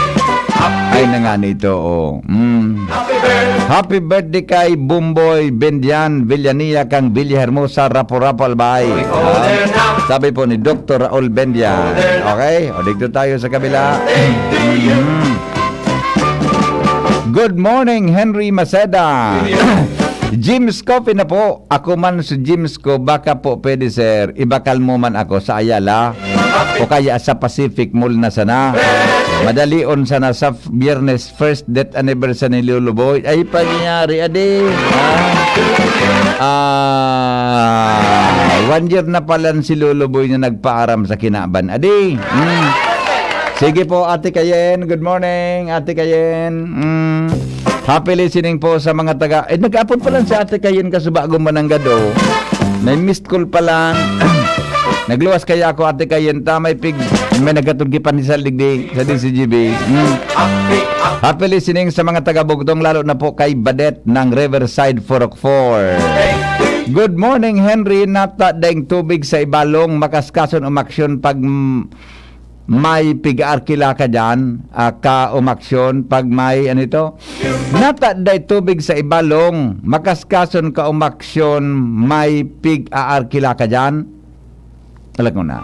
Happy, ay, na nga nito, oh. Mm. Happy birthday. Happy birthday kay Bumboy Bendian Villania kang Villahermosa, Rapu-Rapu, Albay. Ah, sabi po ni Doktor Raul Bendian. Okay? O, dito tayo sa kabila. Mm. Good morning, Henry Maceda. Jim's Coffee na po. Ako man si Jim's ko, baka po pwede, sir, ibakal mo man ako sa Ayala o kaya sa Pacific Mall na sana. Madalion sana sa Biyernes, first death anniversary ni Lolo Boy. Ay, pangyari, adi. Ah, ah, one year na pala si Lolo Boy na nagpaaram sa kinaban. Adi. Mm. Sige po, Ate Kayen. Good morning, Ate Kayen. Mm. Happy listening po sa mga taga, eh, nag-apod pa lang si Ate Kayen kasubago mananggad, oh. May missed call pa lang. Nagluwas kaya ako, Ate Kayen, ta may pig-, may nagatulgi pa ni Saldig di, sa D C G B. Mm. Happy listening sa mga taga Bugtong, lalo na po kay Badet ng Riverside, Forok four. Good morning, Henry. Nata daing tubig sa Ibalong, makaskason umaksyon pag, mm, may pig-aarkila ka diyan, ah, ka umaksyon pag may, ano ito? Nata day tubig sa Ibalong, makaskason ka umaksyon, may pig-aarkila ka diyan? Alam ko na.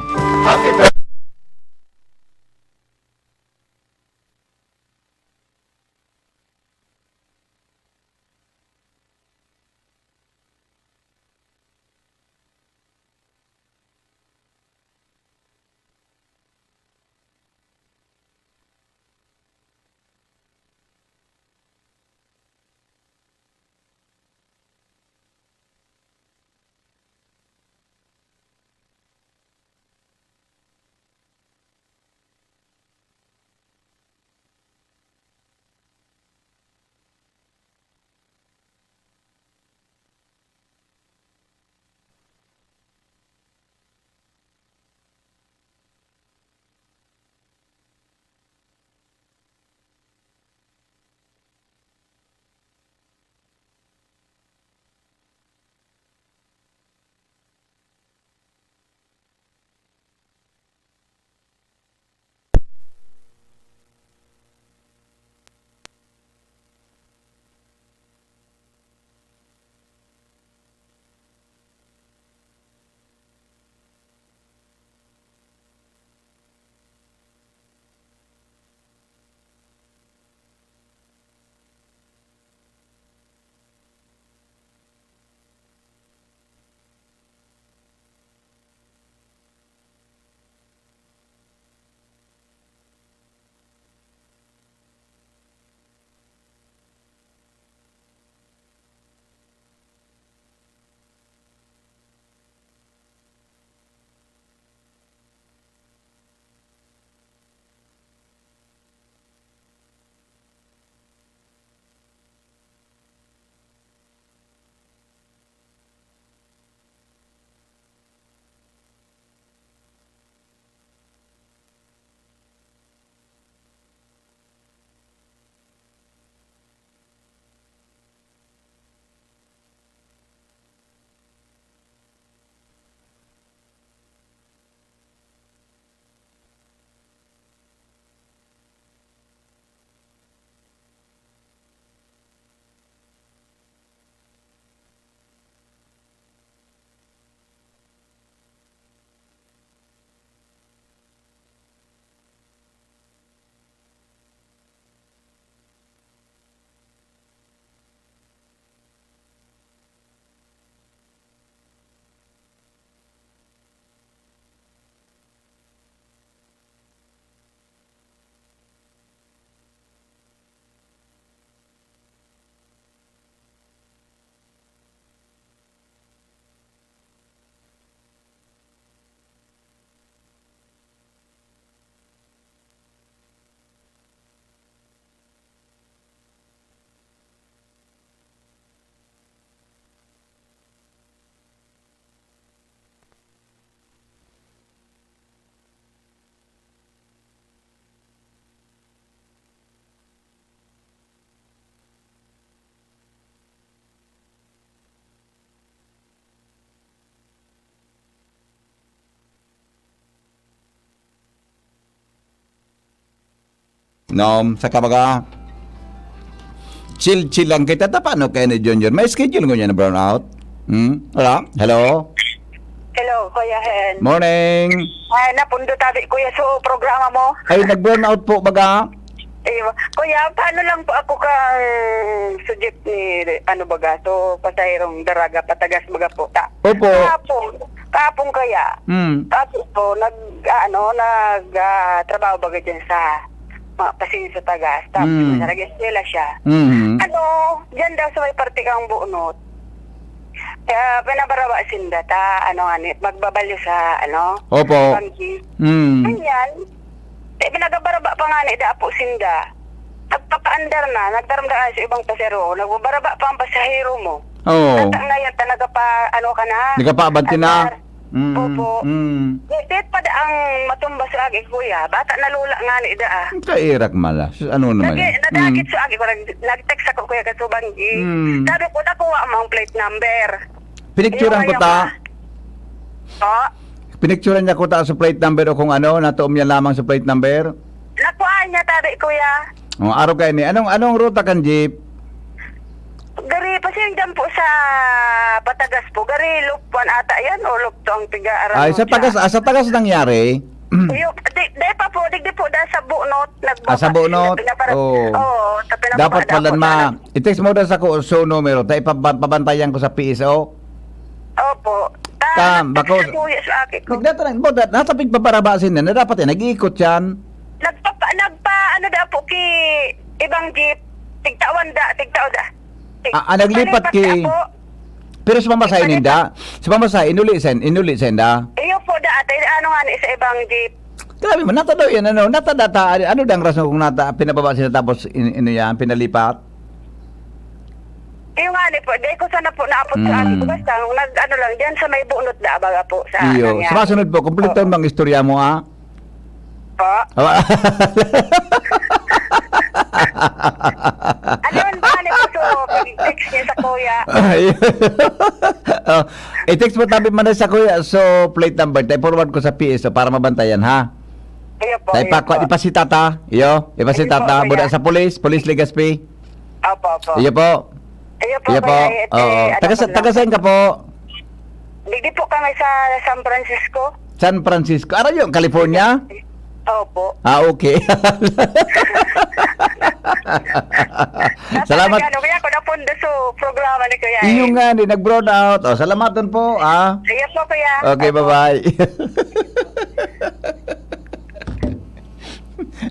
No, sa kabaga, chill-chill lang kita. Ta, paano kaya ni Junjun? May schedule ko niya na brownout? Hmm? Wala? Hello? Hello, Kuya Hen. Morning. Ay, napundo tabi, Kuya, so programa mo. Ay, nag-brownout po baga? Iyo. Kuya, paano lang po ako kang sujit ni, ano baga, to, pasahirong daraga, patagas baga po, ta? Opo. Kahapon, kahapon kaya, Hmm. tapos po, nag, ano, nag, ah, trabaho baga dyan sa mga pasyente sa tagas. Tapos, Mm. nag-eskwela siya. Mhm. Ano, dyan daw sa may parte kang bunot. Kaya pinabaraba sinda ta, ano nga ni, magbabalyo sa, ano, Opo. banggi. Mm. Ganyan. Eh, pinagabaraba pa nga ni, da po sinda. Nagpapaandar na, nagtaram na sa ibang pasahero, nagbabaraba pa ang pasahero mo. Oo. Bata ngayon, ta nagapa, ano ka na? Nagapaabanti na. Andar. Mm, Opo. mm. Di, di pa da ang matumba sa agi, kuya. Bata na lula nga ni da, ah. Ang kairak mala. Sus, ano naman Lagi, yan? nadakit Mm. sa agi ko, nag, nag-text ako, kuya, kasubanggi. Mm. Sabi ko, nakuha mo ang plate number. Pinicturean ko Iyo, ta. iyo, ma. Po? Pinicturean niya ko ta sa plate number o kung ano, natuom niya lamang sa plate number. Nakuha niya, tabi, kuya. Oh, araw kayo ni. Anong, anong ruta kan jeep? Gari, pasing dyan po sa Patagas po. Gari, Loop one ata yan o Loop two ang piga-aram Ay, mo sa siya. tagas, ah, sa tagas nangyari. Iyo, di, di pa po, digdi po, dahil sa bunot. Nagbaba, Ah, sa bunot? pinapara- Oo. Oo, ta- pinapara- Dapat pala ako ma. na. I-text mo daw sa ko, so numero, ta ipabantayan ko sa P S O. Opo. Ta, Ta, nag-text bako- na po yan sa akin ko. Nagdata na, bo, da- nasa pigpaparabasin na, na dapat yan, nag-iikot yan. Nagpa, nagpa, ano daw po ki ibang jeep. Tigtawan da, tigtawan da. Tig- Ah, ah, naglipat Palipat ki da po. Pero sa pamasahe Palipat- ninda, sa pamasahe, inuli sa, inuli sa inda. Iyo po da, ate, ano nga ni sa ibang jeep. Grabe man, nata daw yan, ano, nata data, ano dang rason kung nata, pinababa sila tapos, in, ino yan, pinalipat? Iyo nga ni po, di ko sana po naapot sa Mm. akin. Basta, nag, ano lang, dyan sa may bunot da, baga po, sa Iyo, nangyari. sumasunod po, kompleto Oo. bang istorya mo, ah? Po? Awa- Ano yun ba? Ano po? So, pag-text niya sa kuya. Ay. Oh, i-text mo tabi man sa kuya. So, plate number, tayo forward ko sa P S O para mabantayan, ha? Iyo po, Tayo iyo pa, po. ipasita ta. Iyo, ipasita Iyo po, ta. kuya. Buda sa police, Police Legazpi. Opo, opo. Iyo po. Iyo po, Iyo po. kuya, ito, Oo. ano Taga, po lang. Taga saan ka po? Digdi po kami sa San Francisco. San Francisco. Araw yun, California? Opo. Ah, okay. Salamat. Ano, kaya ako napundo sa programa ni Kuya. Iyo nga, di nag-brown out. Oh, salamaton po, ah. Iyo po, kuya. Okay, Opo. Bye-bye.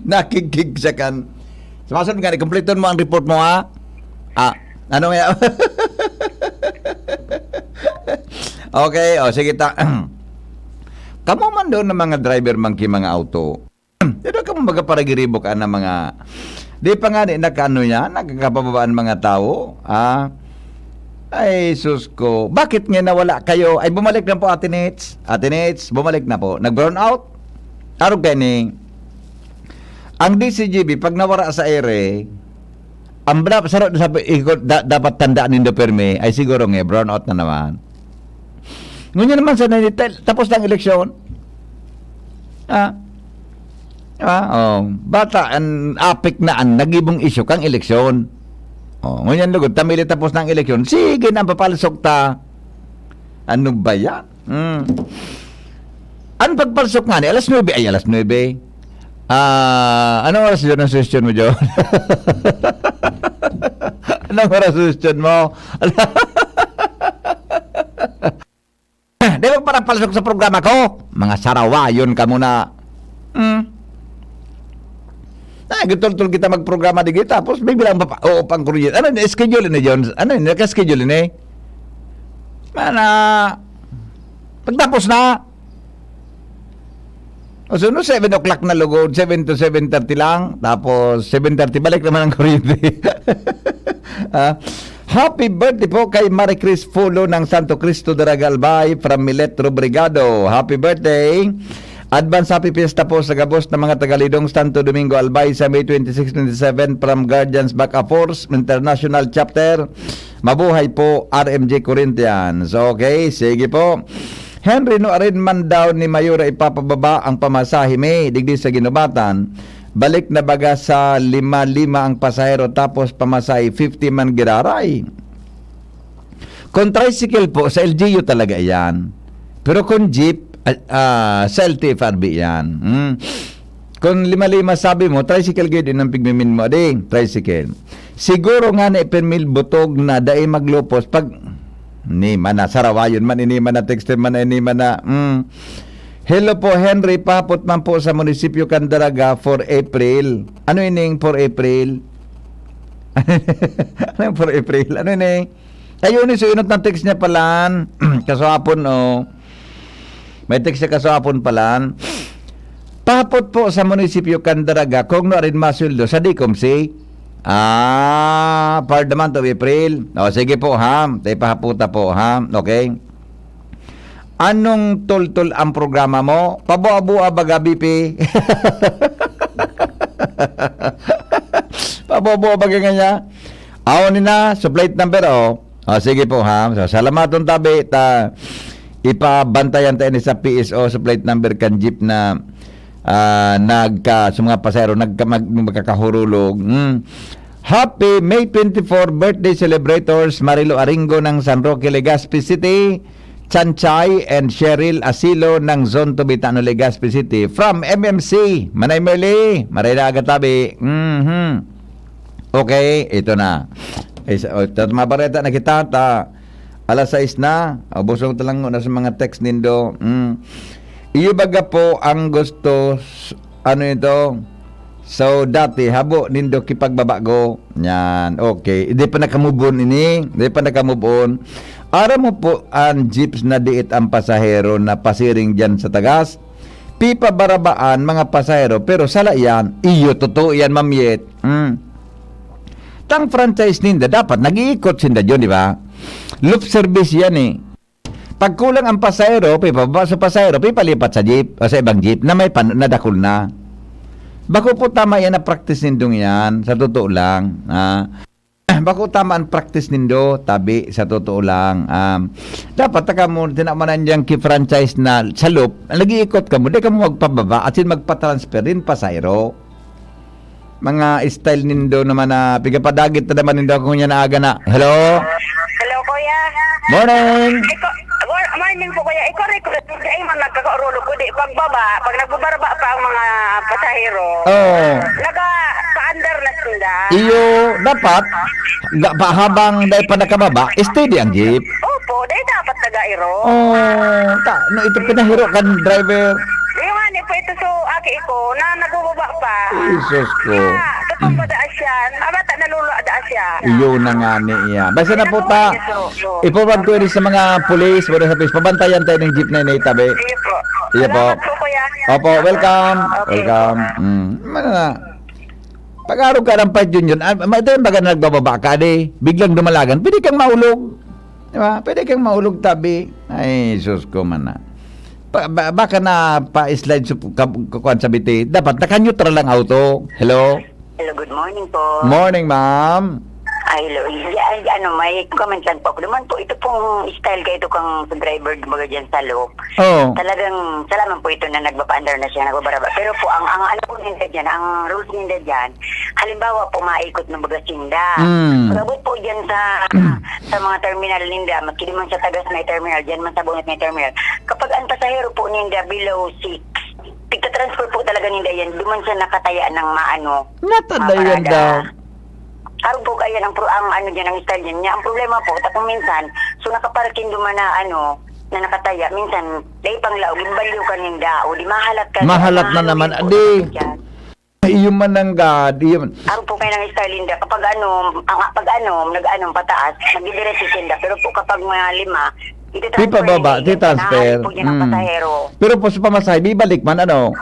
Nakikig sa kan. Sumasunod nga, kompleton mo ang report mo, ha? Ah, ano nga? Okay, o, sige ta. Kamo man doon ng mga driver man ki mga auto. Dito ka mo magaparagiribok ang mga, di pa nga di nakaano yan, nagkakapababaan mga tao. Ah, ay, sus ko. Bakit nga nawala kayo? Ay, bumalik na po, Ate Nits. Ate Nits, bumalik na po. Nag-brown out? Arog kayo ni, ang D C G B, pag nawara sa ere, ang bra-, saro na sabi, ikot, da-, dapat tandaan nindo permi, ay siguro nga, brown out na naman. Ngunyan naman sa nanita-, tapos na ang eleksyon. Ah. Ah, oh. Bata, an apik na an nagibong isyu kang eleksyon. Oh, ngunyan lugod, tamili tapos na ang eleksyon. Sige na, papalsok ta. Ano ba yan? Hmm. Ang pagpalsok nga ni, alas nuebe, ay, alas nuebe. Ah, anong oras yun ang suggestion mo, John? Anong oras suggestion mo? Di ba para palsok sa programa ko? Mga sarawayon ka muna. Hmm. Na, gitultol kita magprograma di kita. Tapos, biglang papa, oo, pang kuryente. Ano, schedule ni John? Ano, naka-schedule ni? Mana, pagtapos na. O, so, no, seven o'clock na lugod, seven to seven thirty lang. Tapos, seven thirty, balik naman ang kuryente. Ah, happy birthday po kay Marie Chris Fulo ng Santo Cristo Daraga Albay from Milet Robrigado. Happy birthday! Advance happy fiesta po sa gabos na mga tagalidong Santo Domingo Albay sa May twenty-six, twenty-seven from Guardians Back Force International Chapter. Mabuhay po, R M G Corinthians. Okay, sige po. Henry, no, arin man daw ni Mayora ipapababa ang pamasahe mi digdi sa Ginubatan. Balik na baga sa lima-lima ang pasahero tapos pamasahe fifty man giraray. Kung tricycle po, sa L G U talaga iyan. Pero kung jeep, ah, ah, sa L T F R B iyan. Hmm. Kung lima-lima sabi mo, tricycle gid, inang pigmimin mo, adi, tricycle. Siguro nga na ipinmil butog na dai maglupos pag ni man na sarawayon man, ini man na texter man, ini man na, hmm. Hello po, Henry. Pahapot man po sa munisipyo kan Daraga for April. Ano ining for April? Ano yung for April? Ano ini? Ayun, so inot ng text niya palan. Kaswapon, oh. May text siya kaswapon palan. Pahapot po sa munisipyo kan Daraga kung no arin masweldo sa DICOMC. Ah, for the month of April. O, sige po, ha? Tayo pahaputa po, ha? Okay? Anong tultol ang programa mo? Pabua-bua baga, B P? Pabua-bua baga nga niya? Aw, ni na, so plate number, oh. Ah, sige po, ha. So, salamaton tabi, ta, ipabantayan tayo ni sa P S O, so plate number kan jeep na, ah, nagka, sa mga pasahero, nagka, mag, magkakahurulog. Hmm. Happy May twenty-four birthday celebrators, Marilo Aringo ng San Roque, Legazpi City, Chanchay and Cheryl Asilo ng Zone two Bitano, Legazpi City. From M M C, Manay Merly, maray na aga tabi. Mhm. Okay, ito na. Is, oh, tat-, mabareta na kita, ta, alas sais na. Ubos na lang na sa mga text nindo. Mm. Iyo baga po ang gusto, s-, ano ito? So, dati, habo nindo kipagbabago. Yan, okay. Hindi pa nakamove on ini. Hindi pa nakamove on. Aram mo po ang jeeps na diit ang pasahero na pasiring dyan sa tagas? Pipabarabaan mga pasahero, pero sala yan. Iyo, totoo yan, Ma'am Yet. Mm. Tang franchise ninda, dapat nag-iikot sinda dyan, di ba? Loop service yan eh. Pag kulang ang pasahero, pipababa sa pasahero, pipalipat sa jeep o sa ibang jeep na may pan-, nadakol na. Bako po tama yan na practice nindong yan, sa totoo lang. Ah, bako tama ang practice nindo, tabi, sa totoo lang. Um, dapat taka mo, tinamanan diyang ki-franchise na sa loop, nag-iikot ka mo, di ka mo magpababa at sin magpa-transfer din pasahero. Mga style nindo naman na pigapadagit na naman nindo ako niya na aga na. Hello? Hello, kuya. Morning. Iko, mor-, morning po, kuya. Iko, request ko sa imo, nagkakaurulog ko, di, pagbaba, pag nagbabaraba pa ang mga pasahero, Oo. nagka-paandar na sila. Iyo, dapat, ga-, pa-, habang dahil pa nakababa, steady ang jeep. Opo, dahil dapat nag-airo. Oh, ta-, no, ito pinahiro kan driver. Yung nga ni po, ito so, aki ko, na nagbubaba pa. Jesus ko. Ah, katong padaas yan. Ah, bata, naluluwa daas yan. Iyo na nga ni iya. Basta na po ta, i-forward ko ini sa mga pulis, wala sa pulis, pabantayan tayo ng jeep na ini, tabi. Sige po. Iya po. Salamat po, kuya. Opo, welcome. Okay. Welcome. Mm. Mana na. Pag-arog ka ng Fight Union, ah, ma-, ito yung baga na nagbababa ka, di, biglang dumalagan, pwede kang maulog. Di ba? Pwede kang maulog, tabi. Ay, sus ko man na. Pa-, ba-, baka na pa-slide sa ka-, kukuan sa biti. Dapat naka-neutral ang auto. Hello? Hello, good morning po. Morning, ma'am. Ay, hello. Ay, ay, ano, may comment lang po ako. Naman po, ito pong style ka, ito kang driver, kumbaga dyan sa loob. Oo. Talagang, salamat po ito na nagpapaandar na siya, nagbabaraba. Pero po, ang, ang ano po ninda dyan, ang rules ninda dyan, halimbawa po, maikot ng baga sinda. Mm. Pag-abot po dyan sa, sa mga terminal ninda, maski di man sa tagas may terminal, dyan man sa bunot may terminal. Kapag ang pasahero po ninda below six, pagta-transfer po talaga ninda yan, duman siya nakataya ng maano, Natadayan maparada. daw. Arog po kaya ang pro-, ang ano dyan, ang style dyan niya. Ang problema po, ta kung minsan, so nakaparking duman na ano, na nakataya, minsan, dahil pang laog, yung baliw ka ninda, o di mahalat ka, Mahalat na mahalat naman. po Adi, dyan. iyo man ang God, iyo man. Arog po kayo ng style ninda. Kapag ano, ang, pag ano, nag-ano, pataas, nagdidiretso sinda. Pero po kapag mga lima, ito Di pa baba, transfer ninda, di transfer. nahali po dyan ang Mm. pasahero. Pero po sa pamasahe, bibalik man, ano?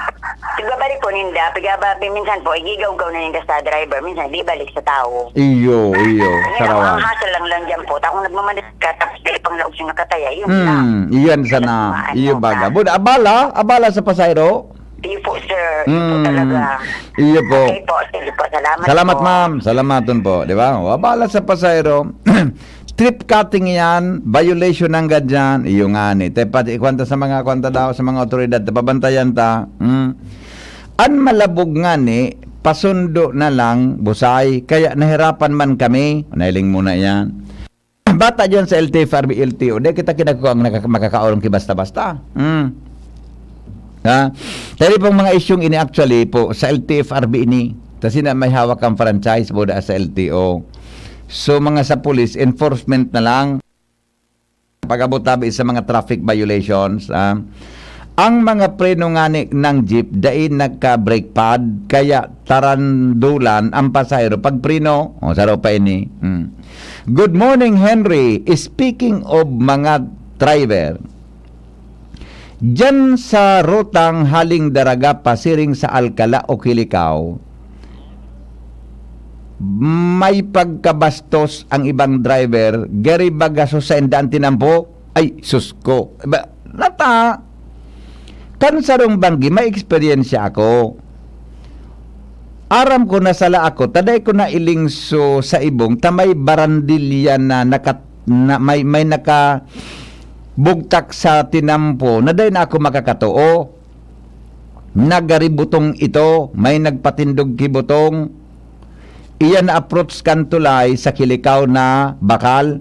Pagbabalik po ninda, pagaba-, minsan po, igigaw-gaw na ninda sa driver, minsan di balik sa tao. Iyo, iyo, Yan, sarawan. ang hassle lang lang dyan po. Takong nagmamaneho ka, tapos di pang laog yung nakataya, yun na. Hmm, iyan sana. Maano Iyo ka. baga. Buda, abala, abala sa pasahero. Iyo po, sir. Iyo po Hmm, talaga. iyo po. Okay po, sige po. Salamat Salamat, po. ma'am. Salamaton po, di ba? O, abala sa pasahero. Trip cutting yan, violation ng ganyan. Iyo nga ni. Te, pati kwanta sa mga kwanta daw, sa mga otoridad, pabantayan ta. Hmm. An malabog ngani, pasundo na lang, busay, kaya nahirapan man kami. Nailing muna yan. Bata dyan sa L T F R B, L T O, di kita kinakukha ang nakaka-, makakaurong ki basta-basta. Hmm. Ha? Kaya pong mga isyung ini actually po, sa L T F R B ini. Kasi na may hawak ang franchise boda sa L T O. So, mga sa police, enforcement na lang. Pag-abot tabi sa mga traffic violations, ah, ang mga preno ngani ng jeep dai nagka-brake pad, kaya tarandulan ang pasahero pag preno. O, saro pa ini. Hmm. Good morning, Henry. Speaking of mga driver, diyan sa rutang haling Daraga pasiring sa Alcala o Kilicao, may pagkabastos ang ibang driver, gari baga susainda an tinampo. Ay, sus ko. Ba, nata, kan sarong banggi, may eksperyensya ako. Aram ko na sala ako, ta dai ko nailingso sa ibong, ta may barandilya na nakat-, na may, may nakabugtak sa tinampo, na dai na ako makakatoo. Nagaributong ito, may nagpatindog ki butong. Iya na-approach kan tulay sa Kilicao na bakal.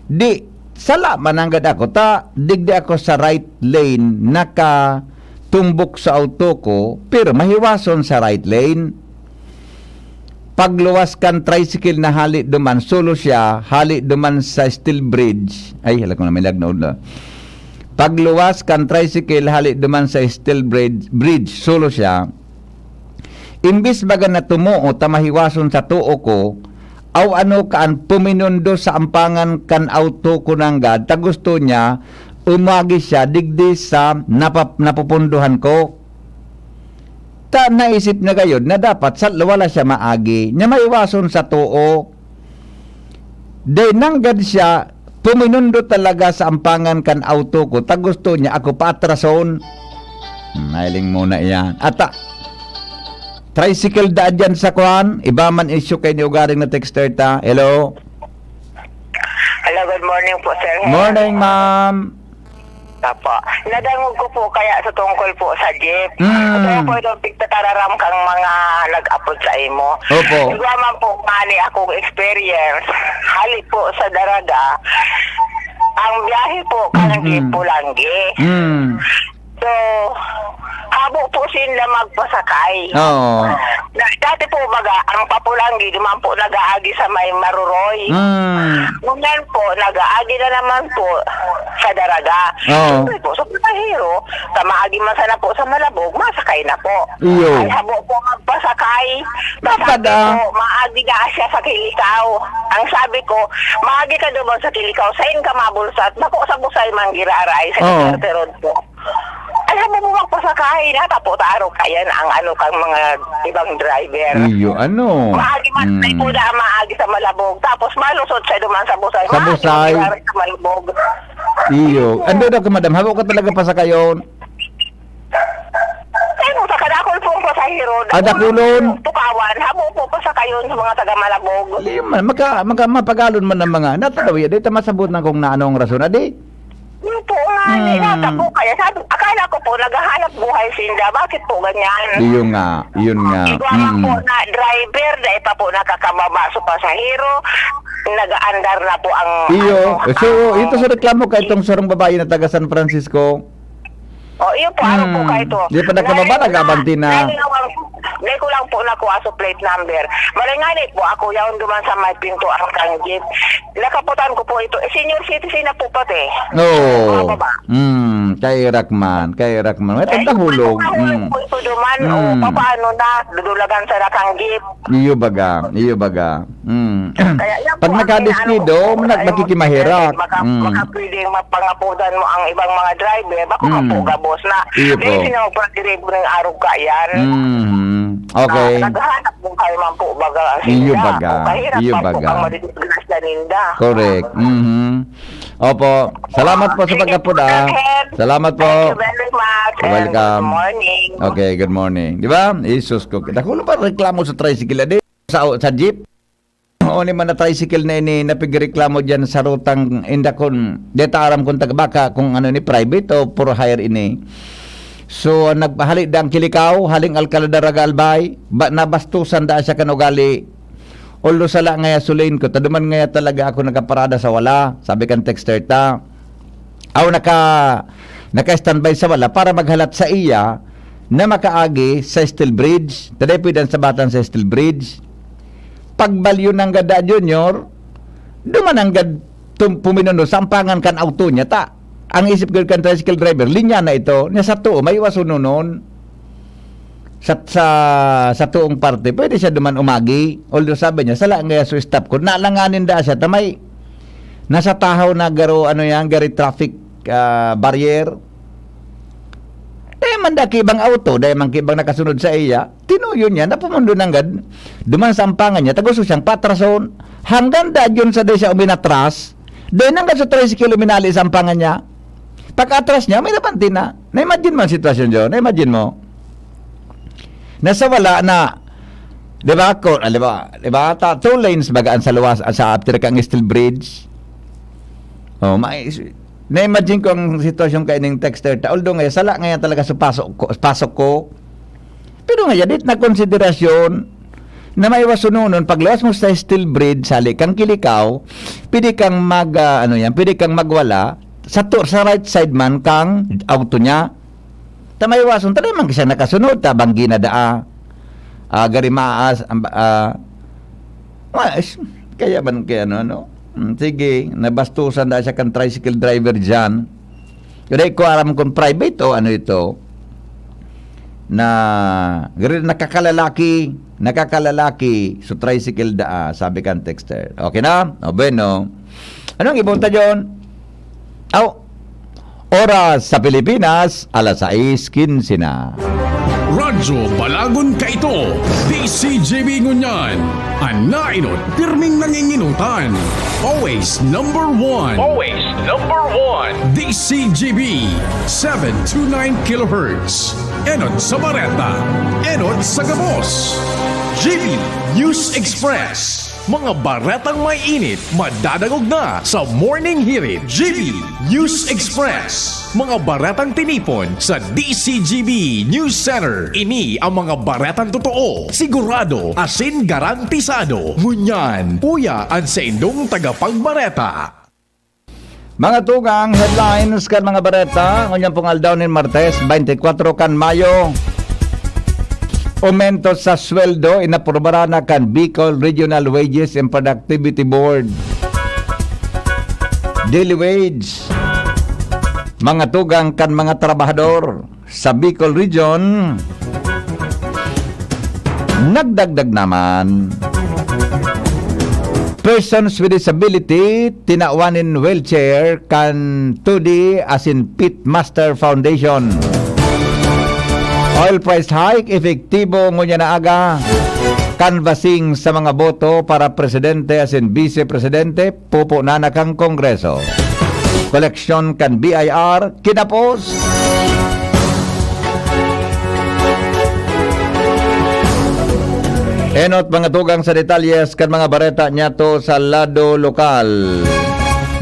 Di, sala man nanggad ako, ta digdi ako sa right lane, nakatumbok sa auto ko, pero mahiwason sa right lane. Pagluwas kan tricycle na hali duman, solo siya, hali duman sa steel bridge. Ay, hala ko na, may lagnaw na. Pagluwas kan tricycle hali duman sa steel bridge, bridge, solo siya. Imbis baga na tumuo ta mahiwason sa tuo ko, aw ano ka an puminundo sa ampangan kan auto ko nanggad, ta gusto niya umagi siya digdi sa napa-, napupundohan ko. Ta naisip niya gayod na dapat sa wala siya maagi, niya maiwason sa tuo. Dai nanggad siya, puminundo talaga sa ampangan kan auto ko, ta gusto niya ako paatrason. Hmm, nailing muna iyan. Ata, tricycle daa dyan sa kwan, iba man isyu kay ni ugaring na texter ta. Hello? Hello, good morning po, Sir Hen. Morning, ma'am. Apo. Nadangog ko po kaya sa tungkol po sa jeep. Mm. Kaya po itong pigtatararam kang mga nag-apod sa imo. Opo. Igwa man po ngani akong experience. Hali po sa Daraga, ang biyahe po kan Mm-mm. jeep Pulanggi. Mm. So, habo po sinda magpasakay. Oo. Da-, dati po, baga, ang papulanggi, duman po nag-aagi sa may Maruroy. Mm. Ngunyan po, nag-aagi na naman po sa Daraga. Oo. Siyempre po, sa pasahero, sa maagi man sana po sa Malabog, masakay na po. Iyo. Ay, habo po magpasakay. Dapat, Sabi ah. ko, maagi na siya sa Kilicao. Ang sabi ko, maagi ka duman sa Kilicao, sain ka mabulsat? Bako sa Busay man giraray sa Oo. Duterte Road po. Alam mo, magpasakay na, tapo taro kayan ang ano kang mga ibang driver. Iyo, ano? Maagi man, Mm. may kuda, maagi sa Malabog. Tapos malusot siya duman sa Busay. Sa Maagi Busay. man sa Malabog. Iyo. Iyo. Ando daw ka, madam? Habo ka talaga pasakayon? Ay, mo, sa kadakol pong pasahero, Ah, dakulon? dakulon. Tukawan, habo po pasakayon sa mga taga Malabog. Di man, maka-, maka-, mapagalon man ang mga, natataw yan. Di ta masabot na kung na anong rason. Adi? Yun po nga, Hmm. nata po. Kaya sabi, akala ko po, naghahanap buhay sinda. Bakit po ganyan? Iyo nga, yun nga. Igwa man Mm. po na driver, dahil pa po nakakababa sa pasahero, nag-aandar na po ang, Iyo. ano, So, ang ito sa reklamo kay itong sarong babae na taga San Francisco. Oh, iyo po, ano po Hmm. kayo to? Di pa nakababa, Nai-, nag-abanti na. nai-, nai-, ko lang po nakuha sa plate number. Malingani po ako, yaon duman sa may pinto ang kang jeep. Nakaputan ko po ito. Eh, senior citizen na po pati. Oo. Mga baba. Mm, kairak man, kairak man. May Eh, tanda hulog. yung mga Mm. po ito duman, o, Mm. papaano na, dudulagan sa rakang jeep. Iyo baga, iyo baga. Mm. Kaya yan Pag po ang nakadiskido, inaano ko po, mag-, ayun, makikimahirak. maka-, Mm. makapwedeng mapangapudan mo ang ibang mga driver, bako Mm. ka po gabos na. Iyo Dahil po. sila magpapagdiribo ng arog ka yan. Mhm. Okay. Ah, naghahanap mo kayo man po, baga, ang Iyo sinda. baga. O kahirap Iyo man po baga. ang madidisgrasya ninda. Correct. Mhm. Opo. Salamat po sa Sige pagkapod, po, ah. Sir Hen. Salamat po. Thank you very much, and Welcome. good morning. Okay, good morning. Di ba? Jesus ko. Dako na ba reklamo sa tricycle, adi? Sa, sa jeep? O, ni man na tricycle na ini, napigreklamo dyan sa rutang indakon. Deta aram kung taga baka, kung ano ni, private o for hire ini. So, nagpahali da ang Kilikaw, haling Alcalad Daraga Albay, ba, nabastusan da siya kan ugali. Although sala ngaya sa lane ko, ta duman ngaya talaga ako nagkaparada sa wala, sabi kan texter ta. Aw, naka, naka-standby sa wala para maghalat sa iya na makaagi sa Steel Bridge. Taday pwede ang sabatan sa Steel Bridge. Pagbalyo nanggad da, Junior, duman nanggad tum-, puminuno, sampangan kan auto niya, ta. Ang isip gud kan tricycle driver, linya na ito, niya sa tuo, may iwas ununon. Sa, sa, sa tuong parte, pwede siya duman umagi. Although sabi niya, sala ngaya so stop ko. Nalanganin da siya, ta may, nasa tahaw na garo, ano yan, gari traffic, ah, barrier. Dai man da kibang auto, dai man kibang nakasunod sa iya. Tinuyon niya, napumundo nanggad. Duman sa ampangan niya, taguso siyang patrason. Hanggang da yun sa dai siya uminatras, dai nanggad sa tricycle uminali sa ampangan niya. Pag-atras niya, may nabanti na. Na-imagine mo ang sitwasyon, Joe? Na-imagine mo? Nasa wala na, di ba, ko, ah, di ba, di ba, ta, two lanes baga ang sa luwas, ah, sa after kang Steel Bridge. Oh, may, na-imagine ko ang sitwasyon kaining texter ta. Although ngayon, sala ngayon talaga sa pasok ko, pasok ko. Pero ngayon, dit na konsiderasyon na maiwas sununon, pagluwas mo sa Steel Bridge, sali kang Kilikaw, pwede kang mag, ah, ano yan, pwede kang magwala sa to, sa right side man kang auto niya. Ta maiwason, ta dai man siya nakasunod, ta banggi na daa. Ah, gari maas, ang ba-, ah, mas, kaya man kaya ano, ano? Hmm, sige, nabastusan na siya kan tricycle driver diyan. Pero di ko aram kung private o ano ito. Na, gari, nakakalalaki, nakakalalaki, so tricycle daa, sabi kan texter. Okay na? O, bueno. Anong ibon ta, John? Aw, oras sa Pilipinas, alas sais quince na. Radyo Balagon kaito, D C G B ngunyan. An nainot, pirming nanginginutan. Always number one. Always number one. D C G B, seven two nine kilohertz. Enot sa bareta, enot sa gabos. G B News Express. Mga baretang may init, madadangog na sa Morning Hirit. G B News Express. Mga baretang tinipon sa D C G B News Center. Ini ang mga baretang totoo, sigurado, asin garantisado. Ngunyan, uya an saindong tagapagbareta. Mga tugang, headlines kan mga bareta, ngunyan pong aldaw nin Martes, twenty-four kan Mayo. Aumento sa sweldo, inaprobaran na kan Bicol Regional Wages and Productivity Board. Daily wage, mga tugang kan mga trabahador sa Bicol Region, nagdagdag naman. Persons with disability, tinawan nin wheelchair kan T U D I asin Pitmaster Foundation. Oil price hike, epektibo ngunyan na aga. Canvassing sa mga boto para presidente asin vice presidente, pupo na na kan Kongreso. Koleksyon kan B I R, kinapos. Enot mga tugang sa detalyes kan mga bareta niyato sa lado lokal.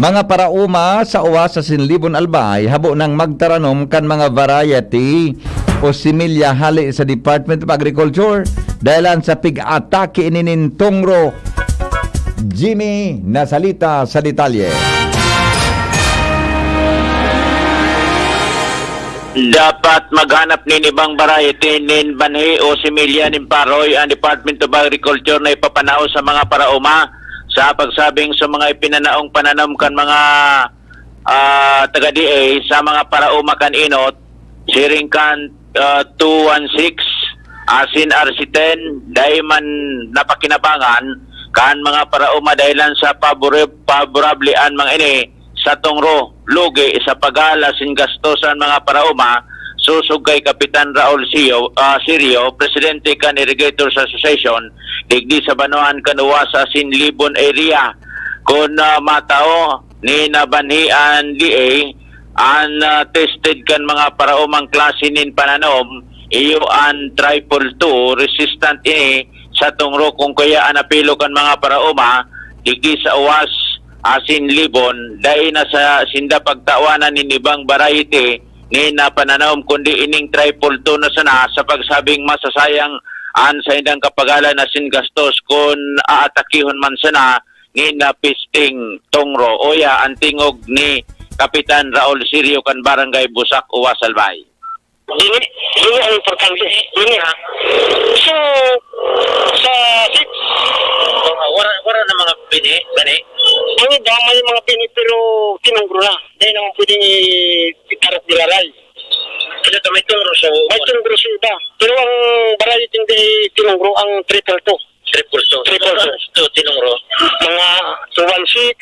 Mga paraoma sa Uwas asin Libon Albay, habo nang magtaranom kan mga variety o similya hali sa Department of Agriculture dahelan sa pig-atake ini nin tungro. Jimmy Nasalita sa detalye. Dapat maghanap nin ibang variety nin banhi o similya nin paroy ang Department of Agriculture na ipapanao sa mga paraoma sa pagsabing sa mga ipinanaong pananom kan mga, ah, taga-D A sa mga paraoma kan enot, siring kan, ah, two one six, asin R C ten, dai man napakinabangan kan mga paraoma dahilan sa pabore-, paborable an mga ini sa tungro, lugi sa paghahal asin gasto sa mga paraoma, sosog kay Kapitan Raul Sio, ah, Sirio, presidente kan Irrigators Association, digdi sa banwaan kan Uwas asin Libon Area. Kun, ah, matao, ni nabanhi an D A, an, ah, tested kan mga paraomang klase nin pananom, iyo an triple two resistant ini sa tungro, kun kaya an apelo kan mga paraoma, digdi sa Uwas asin Libon, dai na sa sinda pagtawanan nin ibang variety ngin na pananaom, kundi ining triple two na sana sa pagsabing masasayang an saindang kapagalan asin gastos kun aatakihon man sana ngin na pisting tungro. Uya, an tingog ni Kapitan Raul Sirio kan Barangay Busak, Uwas, Albay. Dini, dini ang importante. Dini, ha? So, sa six, wala, wala na mga bini, gani? Ang iba, may mga bini, pero tinungro na. Dahil naman pwedeng i-, ikarot ni Laray. Kasi ito may tungro sa May tungro sa iba. Pero ang variety hindi tinungro, ang triple two. Triple two. Triple two. Ito, tinungro. Mga two one six,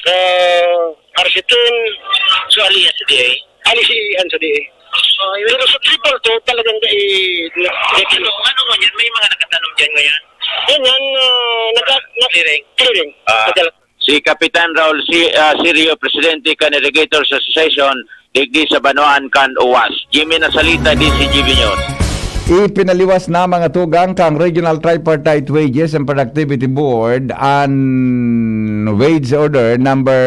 uh, R C ten. So, alias D A? Alisihan sa D A. Oh, yun. Pero sa triple two, talagang dai, dai Ano, ano mo yan? May mga nakatanom dyan ngayon? Yan, yan, ah, naka-, na-, Clearing. Clearing. Ah. Nagdala. Si Kapitan Raul Si-, ah, Sirio, presidente kan Irrigators Association, digdi sa Banwaan kan Uwas. Jimmy Nasalita, D C G B News. Ipinaliwas na mga tugang kan Regional Tripartite Wages and Productivity Board an wage order number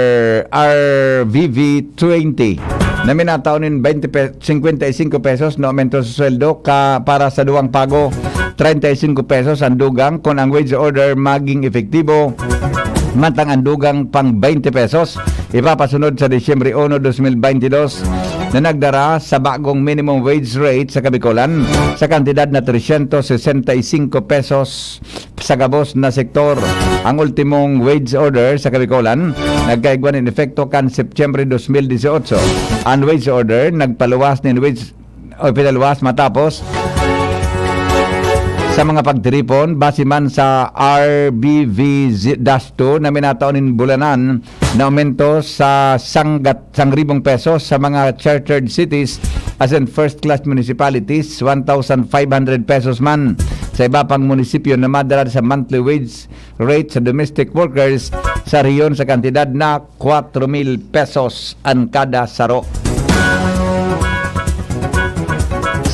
R V V twenty na minatao nin twenty pe-, cincuenta y cinco pesos na aumento sa sweldo ka para sa duwang pago, treinta y cinco pesos ang dugang kun ang wage order maging epektibo, mantang ang dugang pang twenty pesos ipapasunod sa Disyembre uno, dos mil baynte dos, na nagdara sa bagong minimum wage rate sa Kabikolan sa kantidad na trescientos sesenta y cinco pesos sa gabos na sektor. Ang ultimong wage order sa Kabikolan nagkaigwa nin epekto kan Setyembre dos mil dieciocho. An wage order nagpaluwas nin wage o pinaluwas matapos sa mga pagtiripon base man sa R B V dash two na minatao nin bulanan na aumento sa sanggat, sangribong pesos sa mga chartered cities as in first class municipalities, one thousand five hundred pesos man sa iba pang munisipyo na madala sa monthly wage rate sa domestic workers sa rehiyon sa kantidad na kwatro mil pesos an kada saro.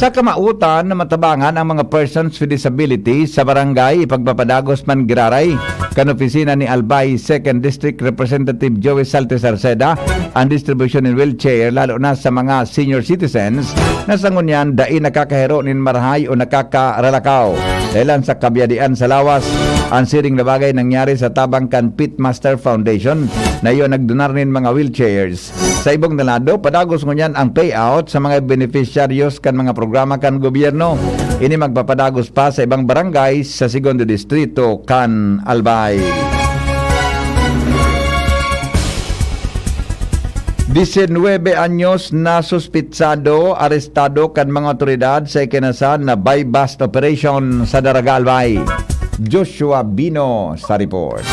Sa kamautan na matabangan ang mga persons with disability sa barangay, ipagpapadagos man giraray kan opisina ni Albay Second District Representative Joey Salte Sarceda ang distribusyon nin wheelchair, lalo na sa mga senior citizens na sa ngunyan dai nakakahiro nin marahay o nakakaralakaw. Dahelan sa kabyadian sa lawas, ang siring na bagay nangyari sa tabang kan Pitmaster Foundation na iyo nagdonar nin mga wheelchairs. Sa ibong na lado, padagos ngunyan ang payout sa mga benepisyaryos kan mga programa kan gobyerno. Ini magpapadagos pa sa ibang barangay sa Segundo Distrito kan Albay. Diecinuebe anyos na suspitsado, arestado kan mga awtoridad sa ikinasal na buy-bust operation sa Daraga, Albay. Joshua Bino sa report.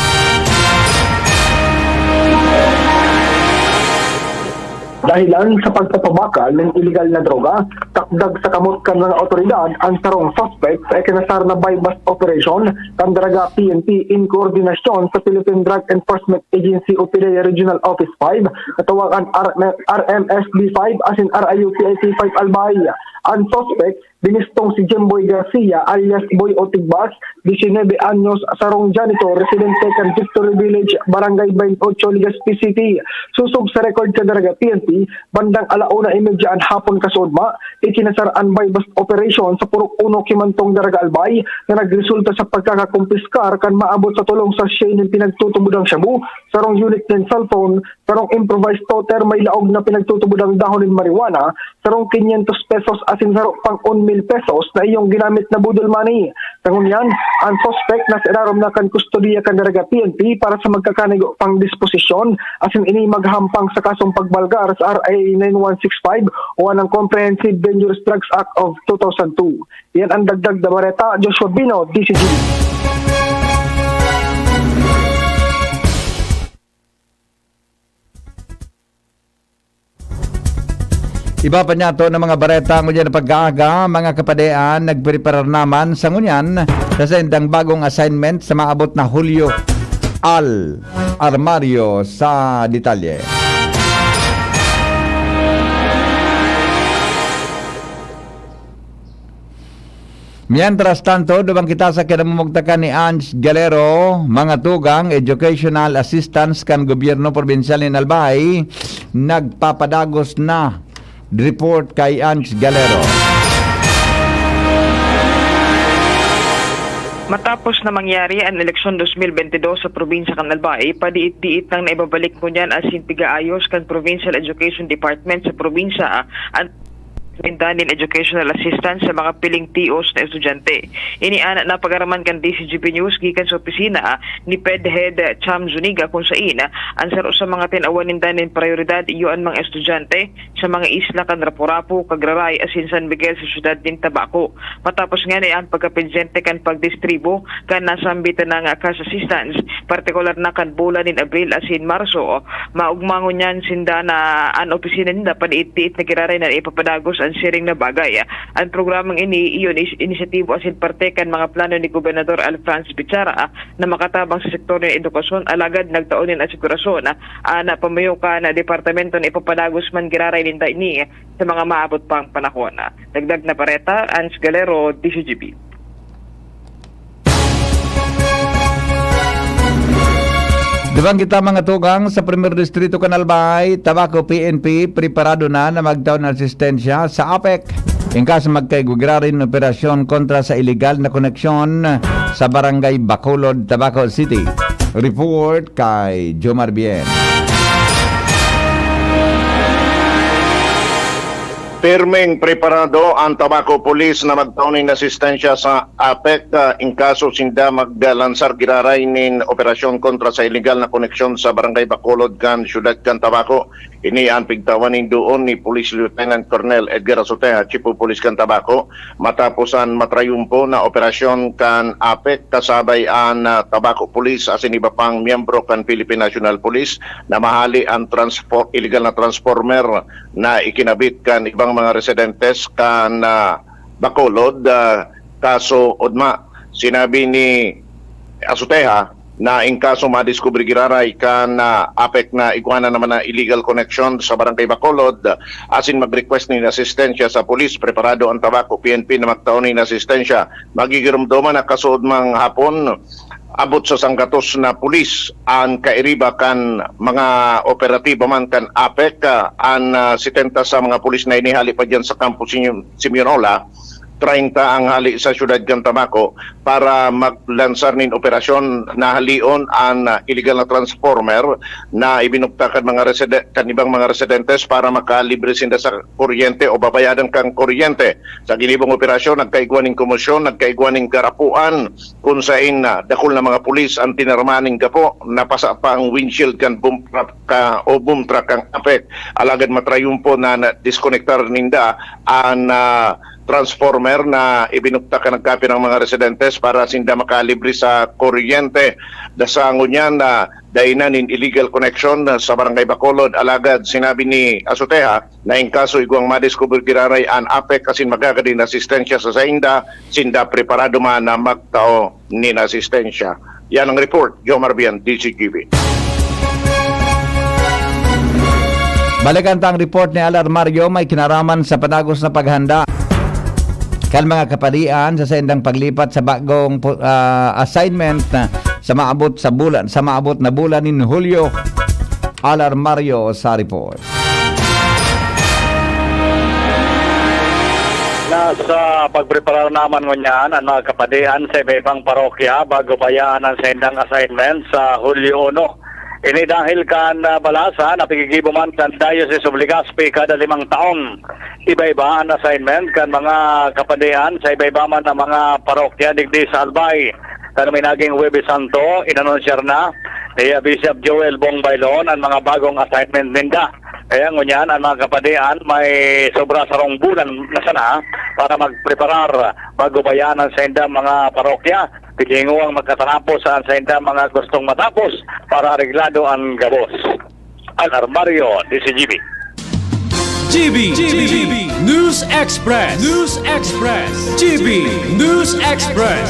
Dahilan sa pagpapabakal nin iligal na droga, takdag sa kamot kan mga awtoridad an sarong suspek sa ikinasar na buy-bust operation kan Daraga P N P in koordinasyon sa Philippine Drug Enforcement Agency o PDEA Regional Office five, na tawagan R M, R M S B five asin R I U P I P five Albay. An suspek, binistong si Jemboy Garcia alias Boy Otigbas, diecinuebe anyos, sarong janitor, residente kan Victory Village, Barangay twenty-eight, Legazpi City. Sosog sa record kan Daraga P N P, bandang ala una y media an hapon kasuodma, ikinasar an buy-bust operation sa Purok Uno, Kimantong, Daraga, Albay, na nagresulta sa pagkakakumpiskar kan maabot sa tolong sachet nin pinagtutubodang shabu, sarong unit nin cellphone, sarong improvised toter, may laog na pinagtutubodang dahon nin marijuana, sarong kinyentos pesos asin saro pang un mil pesos na iyong ginamit na boodle money. Sa ngunyan, an suspek nasa irarom na kan kustodiya kan Daraga P N P para sa magkakanigo pang disposisyon, asin ini maghahampang sa kasong pagbalgar sa R A nine one six five o anang Comprehensive Dangerous Drugs Act of two thousand two. Yan ang dagdag na bareta. Joshua Bino, D C G. Iba pa niyato na mga bareta ngunyan na pagkaaga, mga kapadean, nagpreparar naman sa ngunyan sa saindang bagong assignment sa maabot na Hulyo. Al Armario sa detalye. Mientras tanto, duman kita sa kinamumugtakan ni Ange Galero, mga tugang, educational assistance kan gobyerno probinsyal nin Albay, nagpapadagos na Report kay Ange Galero. Matapos na mangyari an eleksyon dos mil bentidós sa probinsya kan Albay, padiit-diit nang naibabalik ngunyan asin pigaayos kan Provincial Education Department sa probinsya an nin educational assistance sa mga piling tios na estudyante. Ini an napag-araman kan D C G P News gikan sa opisina ni Ped Head Cham Zuniga, kun sain an saro sa mga tinawan ninda nin prayoridad iyo an mga estudyante sa mga isla kan Rapu-Rapu, Cagraray asin San Miguel sa siyudad nin Tabaco. Matapos ngani an pagkapendyente kan pagdistribo kan nasambitan na nga cash assistance, partikular na kan bulan nin Abril asin Marso, maogma ngunyan sinda na an opisina ninda paniit-tiit na giraray na ipapadagos an siring na bagay. An programang ini iyo is inisyatibo asin parte kan mga plano ni Gobernador Alfranz Bichara na makatabang sa sektor nin edukasyon, alagad nagtao nin asigurasyon an pamayo kan departamento na ipapadagos man giraray ninda ini sa mga maabot pang panahon. Dagdag na bareta, Ans Galero, D C G B. Dugang kita, mga tugang, sa Primer Distrito kan Albay, Tabaco P N P preparado na na magtao ng asistensya sa APEC in kaso magkaigwa giraray nin operasyon kontra sa iligal na koneksyon sa Barangay Bacolod, Tabaco City. Report kay Jomar Bien. Pirmeng preparado an Tabaco Police na magtao nin asistensya sa APEC, ah, in kaso sinda maglansar giraray nin operasyon kontra sa iligal na koneksyon sa Barangay Bacolod kan siyudad kan Tabaco. Ini an pigtawan nin duon ni Police Lieutenant Colonel Edgar Azotea, Chief of Police kan Tabaco, matapos an matrayumpo na operasyon kan APEC kasabay an, ah, Tabaco Police asin iba pang miyembro kan Philippine National Police na mahali an transpor-, iligal na transformer na ikinabit kan ibang mga residentes kan, ah, Bacolod, ah, kaso ogma. Sinabi ni Azotea na in kaso madiskubre giraray kan, ah, APEC na igwa na naman na illegal connection sa Barangay Bacolod, asin mag-request nin asistensya sa pulis, preparado an Tabaco P N P na magtao nin asistensya. Magigiromdoman na kasuodmang hapon, abot sa sanggatos na pulis an kairiba kan mga operatiba man kan APEC. Ah, an, ah, setenta sa mga pulis na ini hali pa diyan sa Campo Simeon, Simeon Ola, treinta ang hali sa siyudad kan Tabaco para maglansar nin operasyon na halion an, ah, iligal na transformer na ibinukta kan mga reside-, kan ibang mga residentes para makalibre sinda sa kuryente o babayadan kan kuryente. Sa ginibong operasyon, nagkaigwa nin komosyon, nagkaigwa nin garapuan, kun sain na dakul na mga pulis an tinarmahan nin gapo, napasa pa ang windshield kan boom truck ka, o boom truck kan APEC. Alagad matrayumpo na, na diskonektar ninda an, ah, transformer na ibinuktak kan nagkapirang mga residentes para sinda makalibre sa kuryente. Sa ngunyan na dai na nin illegal connection sa Barangay Bacolod, alagad sinabi ni Azotea na in kaso igwang madiskubre giraray an APEC asin magagad nin asistensya sa sainda, sinda preparado man na magtao nin asistensya. Yan ang report, Jomar Bian, D C G B. Balikan ta ang report ni Alar Mario, may kinaraman sa padagos na paghanda kan mga kapadian sa saindang paglipat sa bagong pu-, ah, assignment na sa maabot sa bulan, sa maabot na bulan nin Hulyo. Alar Mario sa report. Nasa pagpreparar naman ngunyan an mga kapadian sa iba-ibang parokya bago bayaan an saindang assignment sa Hulyo uno. Ini dahil kan, ah, balasa na pigigibo man kan Diocese of Legazpi kada limang taon. Iba-iba an assignment kan mga kapadian sa iba-iba man na mga parokya digdi sa Albay. Kan minaging Huwebes Santo, inanunsyar na ni Bishop Joel Bong Bailon an mga bagong assignment ninda. Kaya ngunyan, an mga kapadian may sobra sarong bulan na sana para magpreparar bago bayaan an saindang mga parokya. Pilingo ang magkatarapos sa saindang mga gustong matapos para areglado an gabos. Alar Mario, D C G B. G B, G B, News Express. News Express. G B, News Express.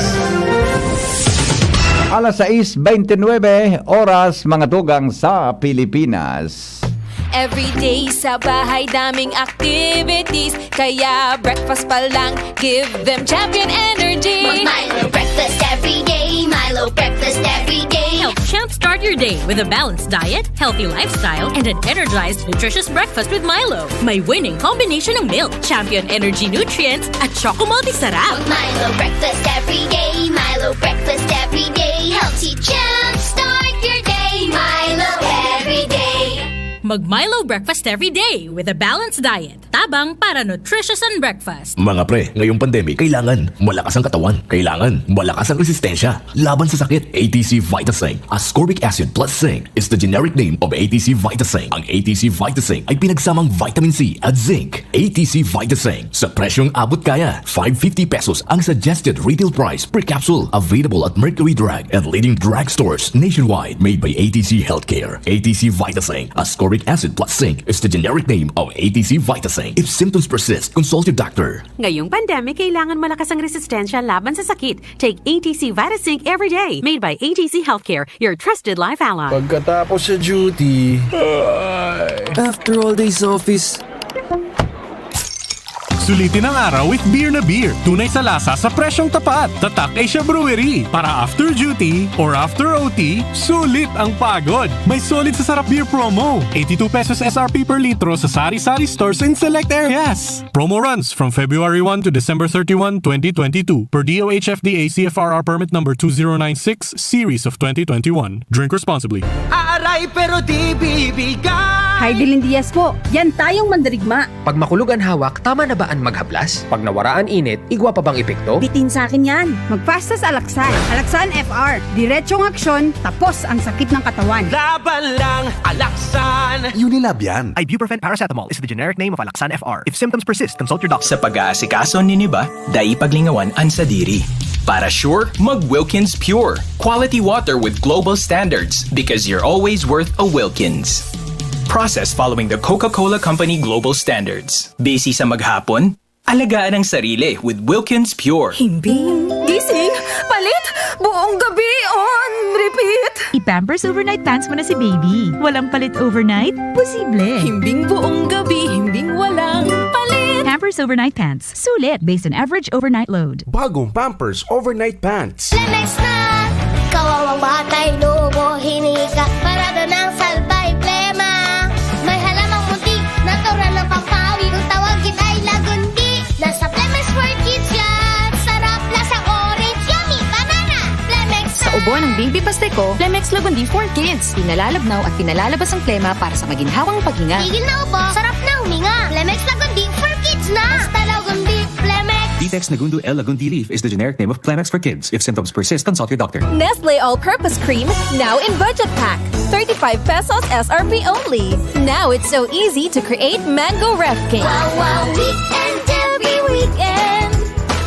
Alas sais beintinuebe oras, mga tugang, sa Pilipinas. Everyday sa bahay, daming activities. Kaya breakfast pa lang, give them Champion Energy. Mag-Milo breakfast every day. Milo breakfast every day. Help jumpstart your day with a balanced diet, healthy lifestyle, and an energized, nutritious breakfast with Milo. May winning combination ng milk, champion energy nutrients, at Choco Multi Sarap. Milo breakfast every day. Milo breakfast every day. Healthy jump start your day. Milo every day. Mag Milo breakfast every day with a balanced diet. Tabang para nutritious and breakfast. Mga pre, ngayong pandemic, kailangan malakas ang katawan. Kailangan malakas ang resistensya laban sa sakit. A T C Vitasync, ascorbic acid plus zinc, is the generic name of A T C Vitasync. Ang A T C Vitasync ay pinagsamang vitamin C at zinc. A T C Vitasync, sa presyong abot kaya, five fifty pesos ang suggested retail price per capsule. Available at Mercury Drug and leading drugstores nationwide. Made by A T C Healthcare. A T C Vitasync, ascorbic acid plus zinc, is the generic name of A T C Vitasync. If symptoms persist, consult your doctor. Ngayong pandemic, kailangan malakas ang resistensya laban sa sakit. Take A T C Vitasync every day. Made by A T C Healthcare, your trusted life ally. Pagkatapos sa duty, ay. After all days office. Sulitin ang araw with beer na beer. Tunay sa lasa sa presyong tapat. Tatak Asia Brewery. Para after duty or after O T, sulit ang pagod. May sulit sa sarap beer promo. Eighty-two pesos S R P per litro sa sari-sari stores in select areas. Promo runs from February one to December thirty-one, twenty twenty-two, per D O H F D A C F R R permit number two zero nine six, series of twenty twenty-one. Drink responsibly. Aaray pero di bibigay. Hi, Dilin Diaz po. Yan tayong mandirigma. Pag makulog an hawak, tama na ba an maghablas? Pag nawara an init, igwa pa bang epekto? Bitin sa akin yan. Magpasta sa Alaxan. Alaxan F R. Diretsong aksyon, tapos ang sakit ng katawan. Laban lang, Alaxan! Unilab yan. Ibuprofen paracetamol is the generic name of Alaxan F R. If symptoms persist, consult your doctor. Sa pag-aasikaso nin iba, dai paglingawan an sadiri. Para sure, mag Wilkins Pure. Quality water with global standards, because you're always worth a Wilkins. Processed following the Coca-Cola Company global standards. Busy sa maghapon? Alagaan ang sarili with Wilkins Pure. Himbing, gising, palit, buong gabi on repeat. I-Pampers Overnight Pants mo na si baby. Walang palit overnight? Posible. Himbing buong gabi, himbing walang palit. Pampers Overnight Pants. Sulit based on average overnight load. Bagong Pampers Overnight Pants. Flemex na! Kawawang batay, lobo, hinika. Parada ng salbay, plema. May halamang munti, natural ng pampawi. Kung tawagin ay lagundi. Nasa Flemex for Kids yan. Sarap, lasa orange, yummy, banana. Flemex Sa na! Ubo ng Baby Pasteco, Flemex Lagundi for Kids. Pinalalabnaw at pinalalabas ang plema para sa maginhawang paghinga. Tigil na ubo, sarap na huminga. Flemex Lagundi for Kids na! Basta Lagundi, Flemex! Vitex Nagundo L Lagundi leaf is the generic name of Flemex for Kids. If symptoms persist, consult your doctor. Nestle All-Purpose Cream, now in budget pack. Thirty-five pesos S R P only. Now it's so easy to create mango ref cake. Wow, wow, weekend every weekend.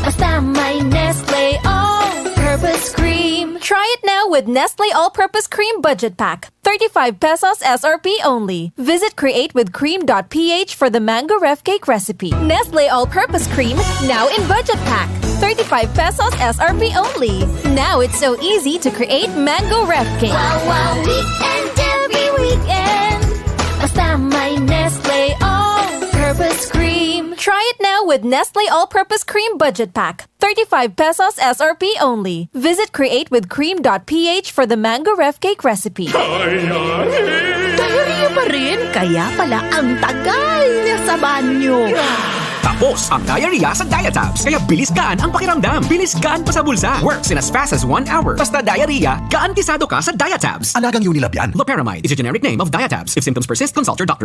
Basta may Nestle All-Purpose Cream. Try it now with Nestle All-Purpose Cream Budget Pack. Thirty-five pesos S R P only. Visit createwithcream dot P H for the mango ref cake recipe. Nestle All-Purpose Cream, now in budget pack. Thirty-five pesos S R P only. Now it's so easy to create mango ref cake. Wow, wow, weekend every weekend. Basta may Nestle All-Purpose Cream. Try it now with Nestle All-Purpose Cream Budget Pack. Thirty-five pesos S R P only. Visit createwithcream dot P H for the mango ref cake recipe. Diarrhea pa rin? Kaya pala ang tagal niya sa banyo. Tapos ang diarrhea sa Diatabs. Kaya bilis gaan ang pakiramdam. Bilis gaan pa sa bulsa. Works in as fast as one hour. Basta diarrhea, garantisado ka sa Diatabs. Alagang Unilab yan. Loperamide is a generic name of Diatabs. If symptoms persist, consult your doctor.